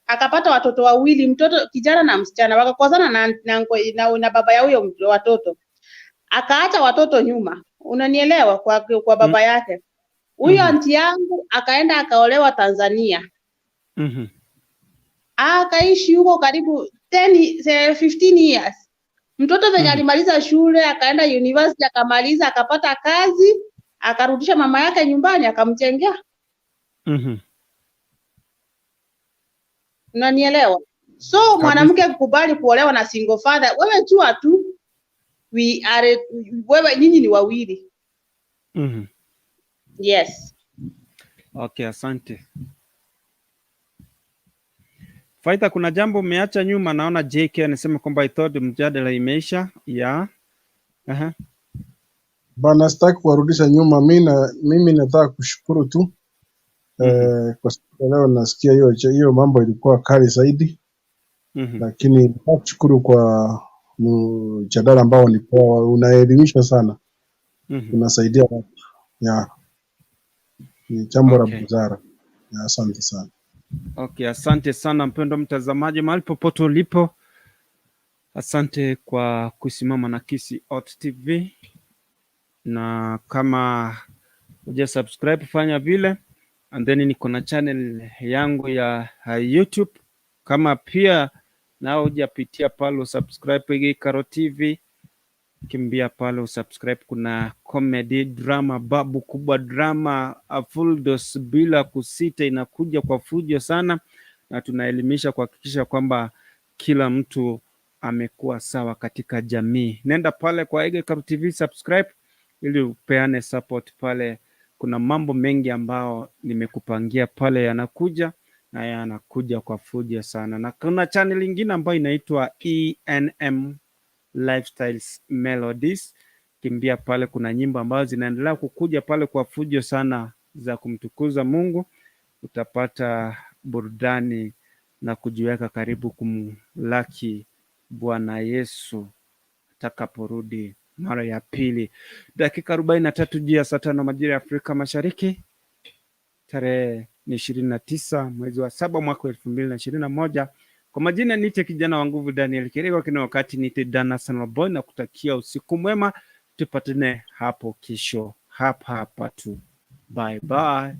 Speaker 7: akapata watoto wawili, mtoto kijana na msichana, wakakosana na baba ya huyo watoto, akaacha watoto nyuma, unanielewa, kwa baba yake. Huyo auntie yangu akaenda akaolewa Tanzania, akaishi huko karibu 10 15 years. Mtoto venye alimaliza shule akaenda university akamaliza akapata kazi, akarudisha mama yake nyumbani akamjengea. Unanielewa? So mwanamke kukubali kuolewa na single father, wewe jua tu we are, wewe nyinyi ni wawili. Yes.
Speaker 1: Okay, asante. Faida, kuna jambo umeacha nyuma. Naona JK anasema kwamba I thought mjadala imeisha. Ya. Aha.
Speaker 11: Bana, sitaki kuwarudisha nyuma. Mimi nataka kushukuru tu kwa siku ya leo. Nasikia hiyo hiyo mambo ilikuwa kali zaidi, lakini nataka kushukuru kwa mjadala ambao ni poa, unaelimisha sana, unasaidia watu ya ni jambo la busara. Ya, asante sana.
Speaker 1: Okay, asante sana mpendwa mtazamaji, mahali popote ulipo, asante kwa kusimama na Kisii Hot TV, na kama huja subscribe fanya vile, and then niko na channel yangu ya YouTube. Kama pia nao hujapitia pale usubscribe Gikaro TV, kimbia pale usubscribe. Kuna comedy drama, babu kubwa drama, a full dose bila kusita, inakuja kwa fujo sana, na tunaelimisha kuhakikisha kwamba kila mtu amekuwa sawa katika jamii. Nenda pale kwa Gikaro TV subscribe, ili upeane support pale. Kuna mambo mengi ambao nimekupangia pale yanakuja na yanakuja kwa fujo sana, na kuna channel ingine ambayo inaitwa ENM Lifestyles Melodies. Kimbia pale, kuna nyimbo ambazo zinaendelea kukuja pale kwa fujo sana za kumtukuza Mungu. Utapata burudani na kujiweka karibu kumlaki Bwana Yesu atakaporudi mara ya pili. Dakika 43 juu ya saa 5 majira ya Afrika Mashariki, tarehe ni 29 mwezi wa 7 mwaka 2021. Kwa majina niite kijana wa nguvu Daniel Kirego, kina wakati niite Dana Boy na kutakia usiku mwema, tupatane hapo kesho hapa hapa tu. Bye bye.